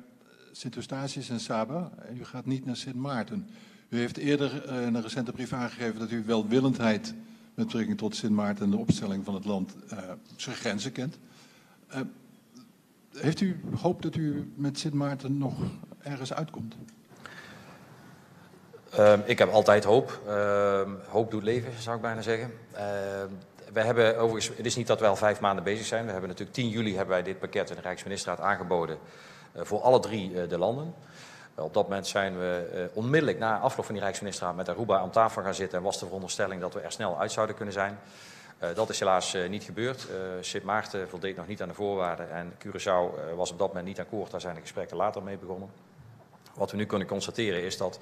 [SPEAKER 17] Sint Eustatius en Saba en u gaat niet naar Sint Maarten. U heeft eerder in een recente brief aangegeven dat u welwillendheid met betrekking tot Sint Maarten en de opstelling van het land zijn grenzen kent. Heeft u hoop dat u met Sint Maarten nog ergens uitkomt?
[SPEAKER 14] Ik heb altijd hoop. Hoop doet leven, zou ik bijna zeggen. We hebben overigens, het is niet dat wij al 5 maanden bezig zijn. We hebben natuurlijk 10 juli hebben wij dit pakket in de Rijksministerraad aangeboden voor alle 3 de landen. Op dat moment zijn we onmiddellijk na afloop van die Rijksministerraad met Aruba aan tafel gaan zitten en was de veronderstelling dat we er snel uit zouden kunnen zijn. Dat is helaas niet gebeurd. Sint Maarten voldeed nog niet aan de voorwaarden en Curaçao was op dat moment niet akkoord. Daar zijn de gesprekken later mee begonnen. Wat we nu kunnen constateren is dat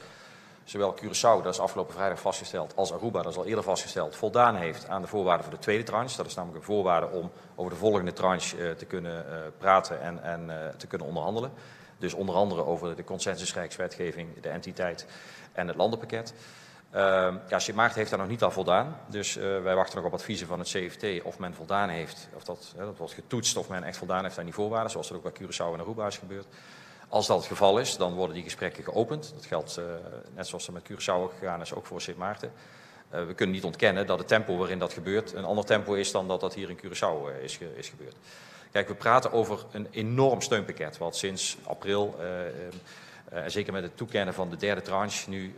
[SPEAKER 14] zowel Curaçao, dat is afgelopen vrijdag vastgesteld, als Aruba, dat is al eerder vastgesteld, voldaan heeft aan de voorwaarden voor de tweede tranche. Dat is namelijk een voorwaarde om over de volgende tranche te kunnen praten en te kunnen onderhandelen. Dus onder andere over de consensusrijkswetgeving, de entiteit en het landenpakket. Ja, Sint Maarten heeft daar nog niet aan voldaan. Dus wij wachten nog op adviezen van het CFT of men voldaan heeft. Of dat wordt getoetst of men echt voldaan heeft aan die voorwaarden, zoals dat ook bij Curaçao en Aruba is gebeurd. Als dat het geval is, dan worden die gesprekken geopend. Dat geldt, net zoals dat met Curaçao ook gegaan is, ook voor Sint Maarten. We kunnen niet ontkennen dat het tempo waarin dat gebeurt een ander tempo is dan dat dat hier in Curaçao is gebeurd. Kijk, we praten over een enorm steunpakket, wat sinds april, en zeker met het toekennen van de derde tranche, nu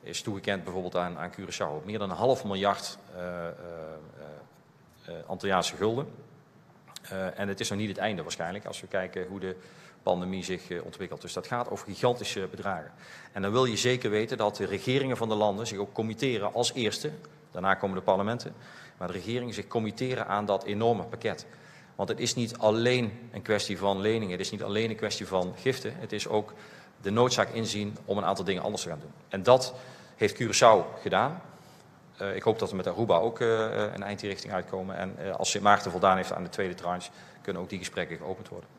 [SPEAKER 14] is toegekend bijvoorbeeld aan Curaçao. Meer dan een half miljard Antilliaanse gulden. En het is nog niet het einde waarschijnlijk, als we kijken hoe de pandemie zich ontwikkelt. Dus dat gaat over gigantische bedragen. En dan wil je zeker weten dat de regeringen van de landen zich ook committeren als eerste. Daarna komen de parlementen. Maar de regeringen zich committeren aan dat enorme pakket. Want het is niet alleen een kwestie van leningen. Het is niet alleen een kwestie van giften. Het is ook de noodzaak inzien om een aantal dingen anders te gaan doen. En dat heeft Curaçao gedaan. Ik hoop dat we met Aruba ook een eind die richting uitkomen. En als Sint Maarten voldaan heeft aan de tweede tranche, kunnen ook die gesprekken geopend worden.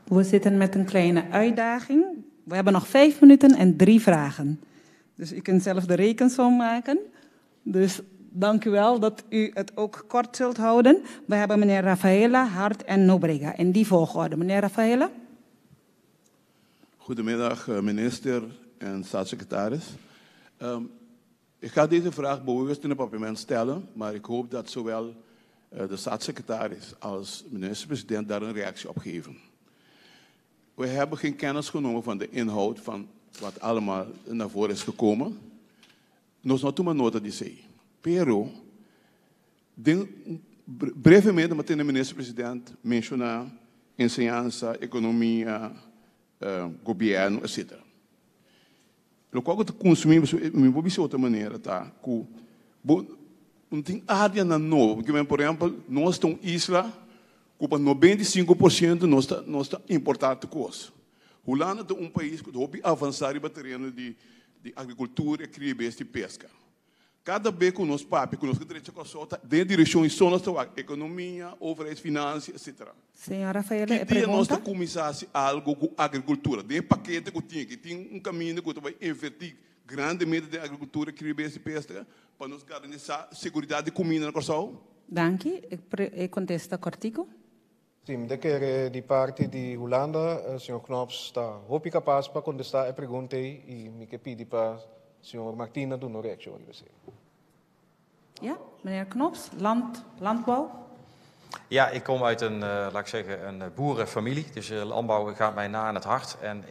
[SPEAKER 21] We zitten met een kleine uitdaging. We hebben nog 5 minuten en 3 vragen. Dus u kunt zelf de rekensom maken. Dus dank u wel dat u het ook kort zult houden. We hebben meneer Rafaela, Hart en Nobrega. In die volgorde. Meneer Rafaela.
[SPEAKER 4] Goedemiddag, minister en staatssecretaris. Ik ga deze vraag bewust in het papiament stellen, maar ik hoop dat zowel de staatssecretaris als minister-president daar een reactie op geven. We hebben geen kennis genomen van de inhoud van wat allemaal naar voren is gekomen. Nos no tuma nota di esei. Pero, den brevemente, m'a tende minister-president menshoná enseñansa, ekonomia, gobièrnu, etcétera. Lokual ku ta konsumí, mi por bisa otro manera, ta ku bo no tin áreanan nobo. Porque, por ehèmpel, nos ta un isla ku pa 95% nos ta importá tur kos. Hulanda ta un pais ku ta hopi avansá riba tereno di agrikultura, kria bestia i peska. Kada bes ku nos papia, ku nos ke drecha Kòrsou, ta den direkshon i so nos ta wak ekonomia, overheidsfinanciën, etcétera.
[SPEAKER 21] Señor Rafaela, e
[SPEAKER 4] Ki dia nos ta
[SPEAKER 21] pregunta?
[SPEAKER 4] Kuminsá hasi algu ku agrikultura? Den e pakete ku tin, ku tin un kaminda ku ta bai invertí grandemente den agrikultura, kria bestia i peska, pa nos garantisá seguridat di kuminda na Kòrsou?
[SPEAKER 21] Danki. E kontesta kòrtiku.
[SPEAKER 13] Sí, mi ta kere di parti di Hulanda, señor Knops ta hopi kapas pa kontestá e pregunta ei i mi ke pidi pa señor Martina duna un reakshon riba esei.
[SPEAKER 21] Ja, meneer Knops, land, landbouw.
[SPEAKER 14] Ja, ik kom uit een, laat ik zeggen, een boerenfamilie. Dus landbouw gaat mij na aan het hart. En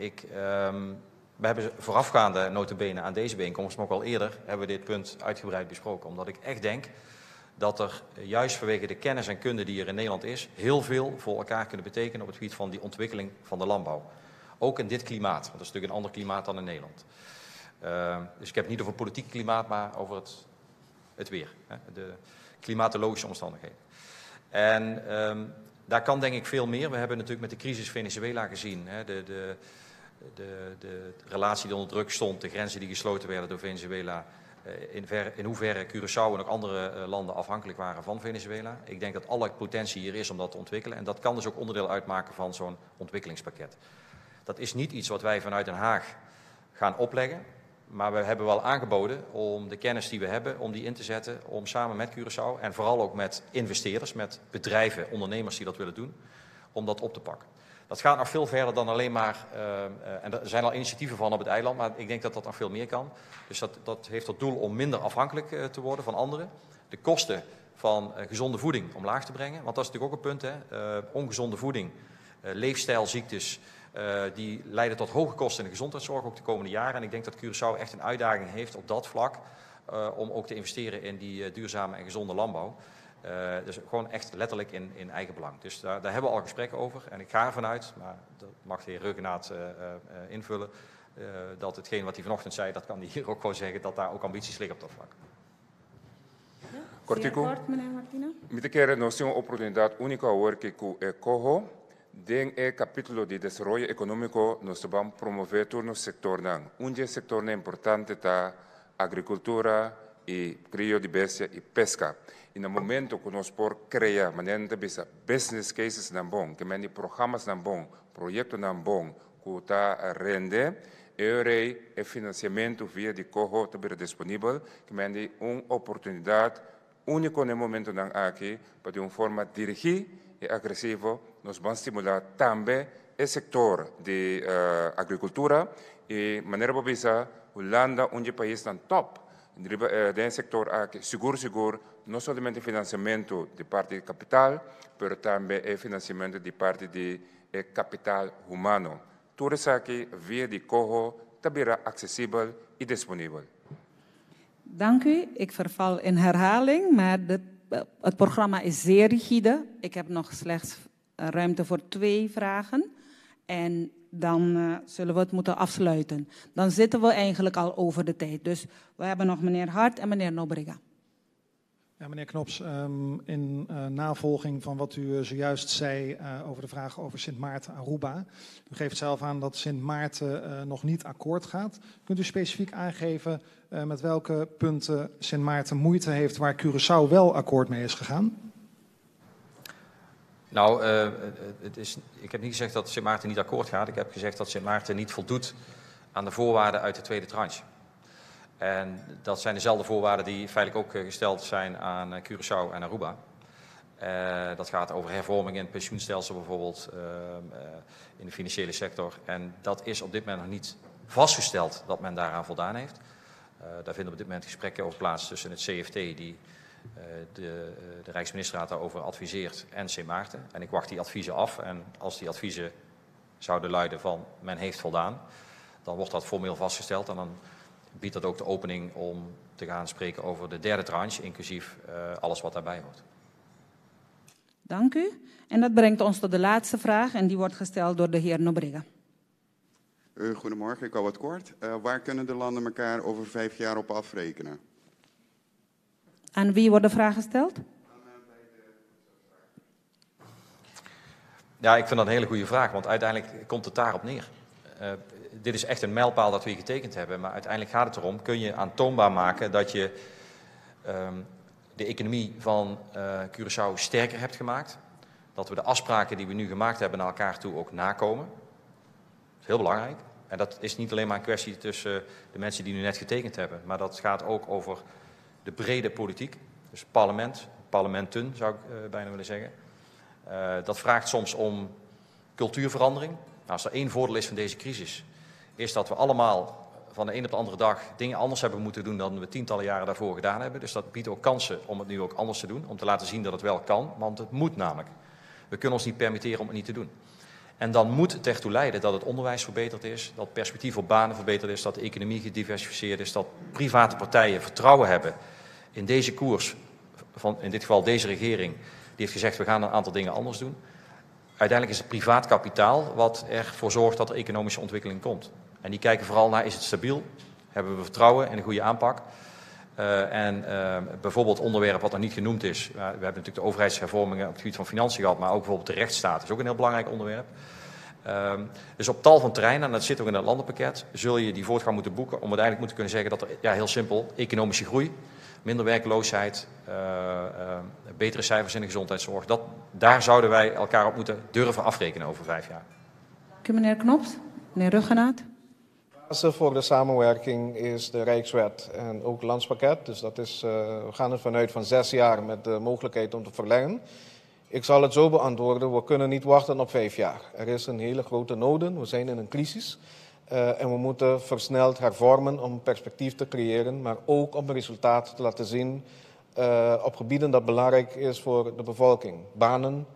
[SPEAKER 14] we hebben voorafgaande notabene aan deze bijeenkomst, maar ook al eerder, hebben we dit punt uitgebreid besproken. Omdat ik echt denk dat er juist vanwege de kennis en kunde die er in Nederland is, heel veel voor elkaar kunnen betekenen op het gebied van die ontwikkeling van de landbouw. Ook in dit klimaat, want dat is natuurlijk een ander klimaat dan in Nederland. Dus ik heb het niet over politiek klimaat, maar over het weer, hè, de klimatologische omstandigheden. En daar kan denk ik veel meer. We hebben natuurlijk met de crisis Venezuela gezien, hè, de relatie die onder druk stond, de grenzen die gesloten werden door Venezuela. In hoeverre Curaçao en ook andere landen afhankelijk waren van Venezuela. Ik denk dat alle potentie hier is om dat te ontwikkelen. En dat kan dus ook onderdeel uitmaken van zo'n ontwikkelingspakket. Dat is niet iets wat wij vanuit Den Haag gaan opleggen. Maar we hebben wel aangeboden om de kennis die we hebben, om die in te zetten, om samen met Curaçao en vooral ook met investeerders, met bedrijven, ondernemers die dat willen doen, om dat op te pakken. Dat gaat nog veel verder dan alleen maar, en er zijn al initiatieven van op het eiland, maar ik denk dat dat nog veel meer kan. Dus dat heeft tot doel om minder afhankelijk te worden van anderen. De kosten van gezonde voeding omlaag te brengen, want dat is natuurlijk ook een punt. Hè? Ongezonde voeding, leefstijlziektes, die leiden tot hoge kosten in de gezondheidszorg ook de komende jaren. En ik denk dat Curaçao echt een uitdaging heeft op dat vlak, om ook te investeren in die duurzame en gezonde landbouw. Dus gewoon echt letterlijk in eigen belang. Dus daar hebben we al gesprekken over. En ik ga ervan uit, maar dat mag de heer Rhuggenaath invullen, dat hetgeen wat hij vanochtend zei, dat kan hij hier ook gewoon zeggen, dat daar ook ambities liggen op dat vlak.
[SPEAKER 21] Ja,
[SPEAKER 15] Kòrtiku.
[SPEAKER 21] Zeer kort, meneer Martina.
[SPEAKER 15] Mi ta kere nos tin un oportunidat úniko awor ku e COHO den e kapítulo di desaroyo ekonómiko nos ta bai promové tur nos sektornan. Un di e sektornan importante ta agrikultura i krio di bestia i peska. I na momento ku nos por krea, manera ta bisa, business cases nan bon, ke men programma's nan bon, proyektonan bon, ku ta rende, e e finansiamentu via di COHO ta disponibel, ke men un oportunidat úniko na e momentonan aki, pa di un forma dirigí i agresivo, nos ta bai stimulá tambe e sektor di agrikultura i manera bo bisa, Hulanda, un paisnan top den sektor aki, sigur sigur, no solamente finansiamentu di parti di kapital, pero tambe e finansiamentu di parti di kapital humano. Tur esaki via di COHO ta aksesibel i disponibel.
[SPEAKER 21] Dank u. Ik verval in herhaling, maar het programma is zeer rigide. Ik heb nog slechts ruimte voor twee vragen. En dan zullen we het moeten afsluiten. Dan zitten we eigenlijk al over de tijd. Dus we hebben nog meneer Hart en meneer Nobrega.
[SPEAKER 5] Ja, meneer Knops, in navolging van wat u zojuist zei over de vraag over Sint Maarten Aruba. U geeft zelf aan dat Sint Maarten nog niet akkoord gaat. Kunt u specifiek aangeven met welke punten Sint Maarten moeite heeft waar Curaçao wel akkoord mee is gegaan?
[SPEAKER 14] Nou, ik heb niet gezegd dat Sint Maarten niet akkoord gaat. Ik heb gezegd dat Sint Maarten niet voldoet aan de voorwaarden uit de tweede tranche. En dat zijn dezelfde voorwaarden die feitelijk ook gesteld zijn aan Curaçao en Aruba. Dat gaat over hervorming in het pensioenstelsel bijvoorbeeld, in de financiële sector. En dat is op dit moment nog niet vastgesteld dat men daaraan voldaan heeft. Daar vinden op dit moment gesprekken over plaats tussen het CFT, die de Rijksministerraad daarover adviseert, en Sint Maarten. En ik wacht die adviezen af en als die adviezen zouden luiden van men heeft voldaan, dan wordt dat formeel vastgesteld en dan biedt dat ook de opening om te gaan spreken over de derde tranche, inclusief alles wat daarbij hoort.
[SPEAKER 21] Dank u. En dat brengt ons tot de laatste vraag en die wordt gesteld door de heer Nobrega.
[SPEAKER 6] Goedemorgen, ik hou wat kort. Waar kunnen de landen elkaar over 5 jaar op afrekenen?
[SPEAKER 21] Aan wie wordt de vraag gesteld?
[SPEAKER 14] Ja, ik vind dat een hele goede vraag, want uiteindelijk komt het daarop neer. Dit is echt een mijlpaal dat we hier getekend hebben, maar uiteindelijk gaat het erom, kun je aantoonbaar maken dat je de economie van Curaçao sterker hebt gemaakt, dat we de afspraken die we nu gemaakt hebben naar elkaar toe ook nakomen. Dat is heel belangrijk. En dat is niet alleen maar een kwestie tussen de mensen die nu net getekend hebben, maar dat gaat ook over de brede politiek. Dus parlement, parlementen zou ik bijna willen zeggen. Dat vraagt soms om cultuurverandering. Als er één voordeel is van deze crisis, is dat we allemaal van de een op de andere dag dingen anders hebben moeten doen dan we tientallen jaren daarvoor gedaan hebben. Dus dat biedt ook kansen om het nu ook anders te doen, om te laten zien dat het wel kan, want het moet namelijk. We kunnen ons niet permitteren om het niet te doen. En dan moet het ertoe leiden dat het onderwijs verbeterd is, dat perspectief op banen verbeterd is, dat de economie gediversifieerd is, dat private partijen vertrouwen hebben in deze koers, van in dit geval deze regering, die heeft gezegd we gaan een aantal dingen anders doen. Uiteindelijk is het privaat kapitaal wat ervoor zorgt dat er economische ontwikkeling komt. En die kijken vooral naar, is het stabiel? Hebben we vertrouwen in een goede aanpak? En bijvoorbeeld onderwerp wat nog niet genoemd is. We hebben natuurlijk de overheidshervormingen op het gebied van financiën gehad, maar ook bijvoorbeeld de rechtsstaat is ook een heel belangrijk onderwerp. Dus op tal van terreinen, en dat zit ook in het landenpakket, zul je die voortgang moeten boeken om uiteindelijk moeten kunnen zeggen dat er, heel simpel, economische groei, minder werkloosheid, betere cijfers in de gezondheidszorg. Daar zouden wij elkaar op moeten durven afrekenen over 5 jaar.
[SPEAKER 21] Dank u, meneer Knops. Meneer Rhuggenaath.
[SPEAKER 13] De basis voor de samenwerking is de Rijkswet en ook landspakket. Dus we gaan er vanuit van 6 jaar met de mogelijkheid om te verlengen. Ik zal het zo beantwoorden, we kunnen niet wachten op 5 jaar. Er is een hele grote noden, we zijn in een crisis. En we moeten versneld hervormen om perspectief te creëren, maar ook om een resultaat te laten zien op gebieden dat belangrijk is voor de bevolking. Banen,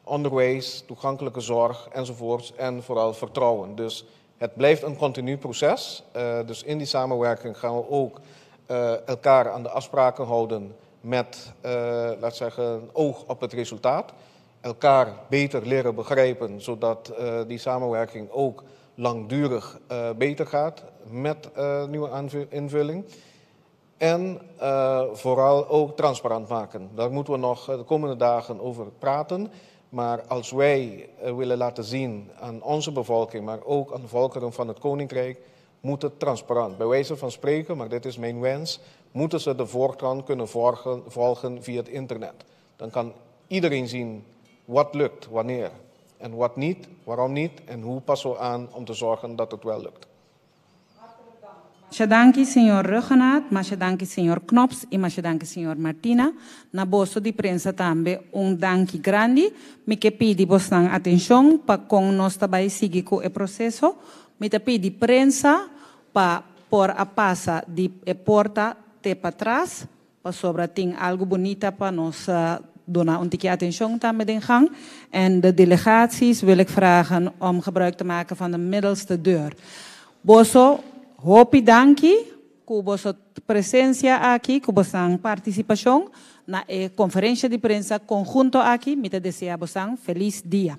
[SPEAKER 13] onderwijs, toegankelijke zorg enzovoorts en vooral vertrouwen. Dus het blijft een continu proces. Dus in die samenwerking gaan we ook elkaar aan de afspraken houden met, laat zeggen, een oog op het resultaat. Elkaar beter leren begrijpen, zodat die samenwerking ook langdurig beter gaat met nieuwe invulling. En vooral ook transparant maken. Daar moeten we nog de komende dagen over praten. Maar als wij willen laten zien aan onze bevolking, maar ook aan de volkeren van het Koninkrijk, moet het transparant. Bij wijze van spreken, maar dit is mijn wens, moeten ze de voortgang kunnen volgen via het internet. Dan kan iedereen zien wat lukt, wanneer. En wat niet, waarom niet en hoe passen we aan om te zorgen dat het wel lukt.
[SPEAKER 21] Masha danki, señor Rhuggenaath, masha danki, señor Knops y masha danki, señor Martina. Na boso di prensa tambe un danki grandi. Mi ke pidi bosnan atención pa con nos tabay sigui ku e proceso. Mi ta pidi prensa pa por a pasa di e porta te pa atrás, pa sobra tin algo bonita pa nos dona un tikje atención tambe den gang. En de delegaties wil ik vragen om gebruik te maken van de middelste deur. Boso, hopi danki, ku boso presencia aki, ku bosan participación na e conferencia di prensa conjunto aki. Mi ta desea bosan feliz dia.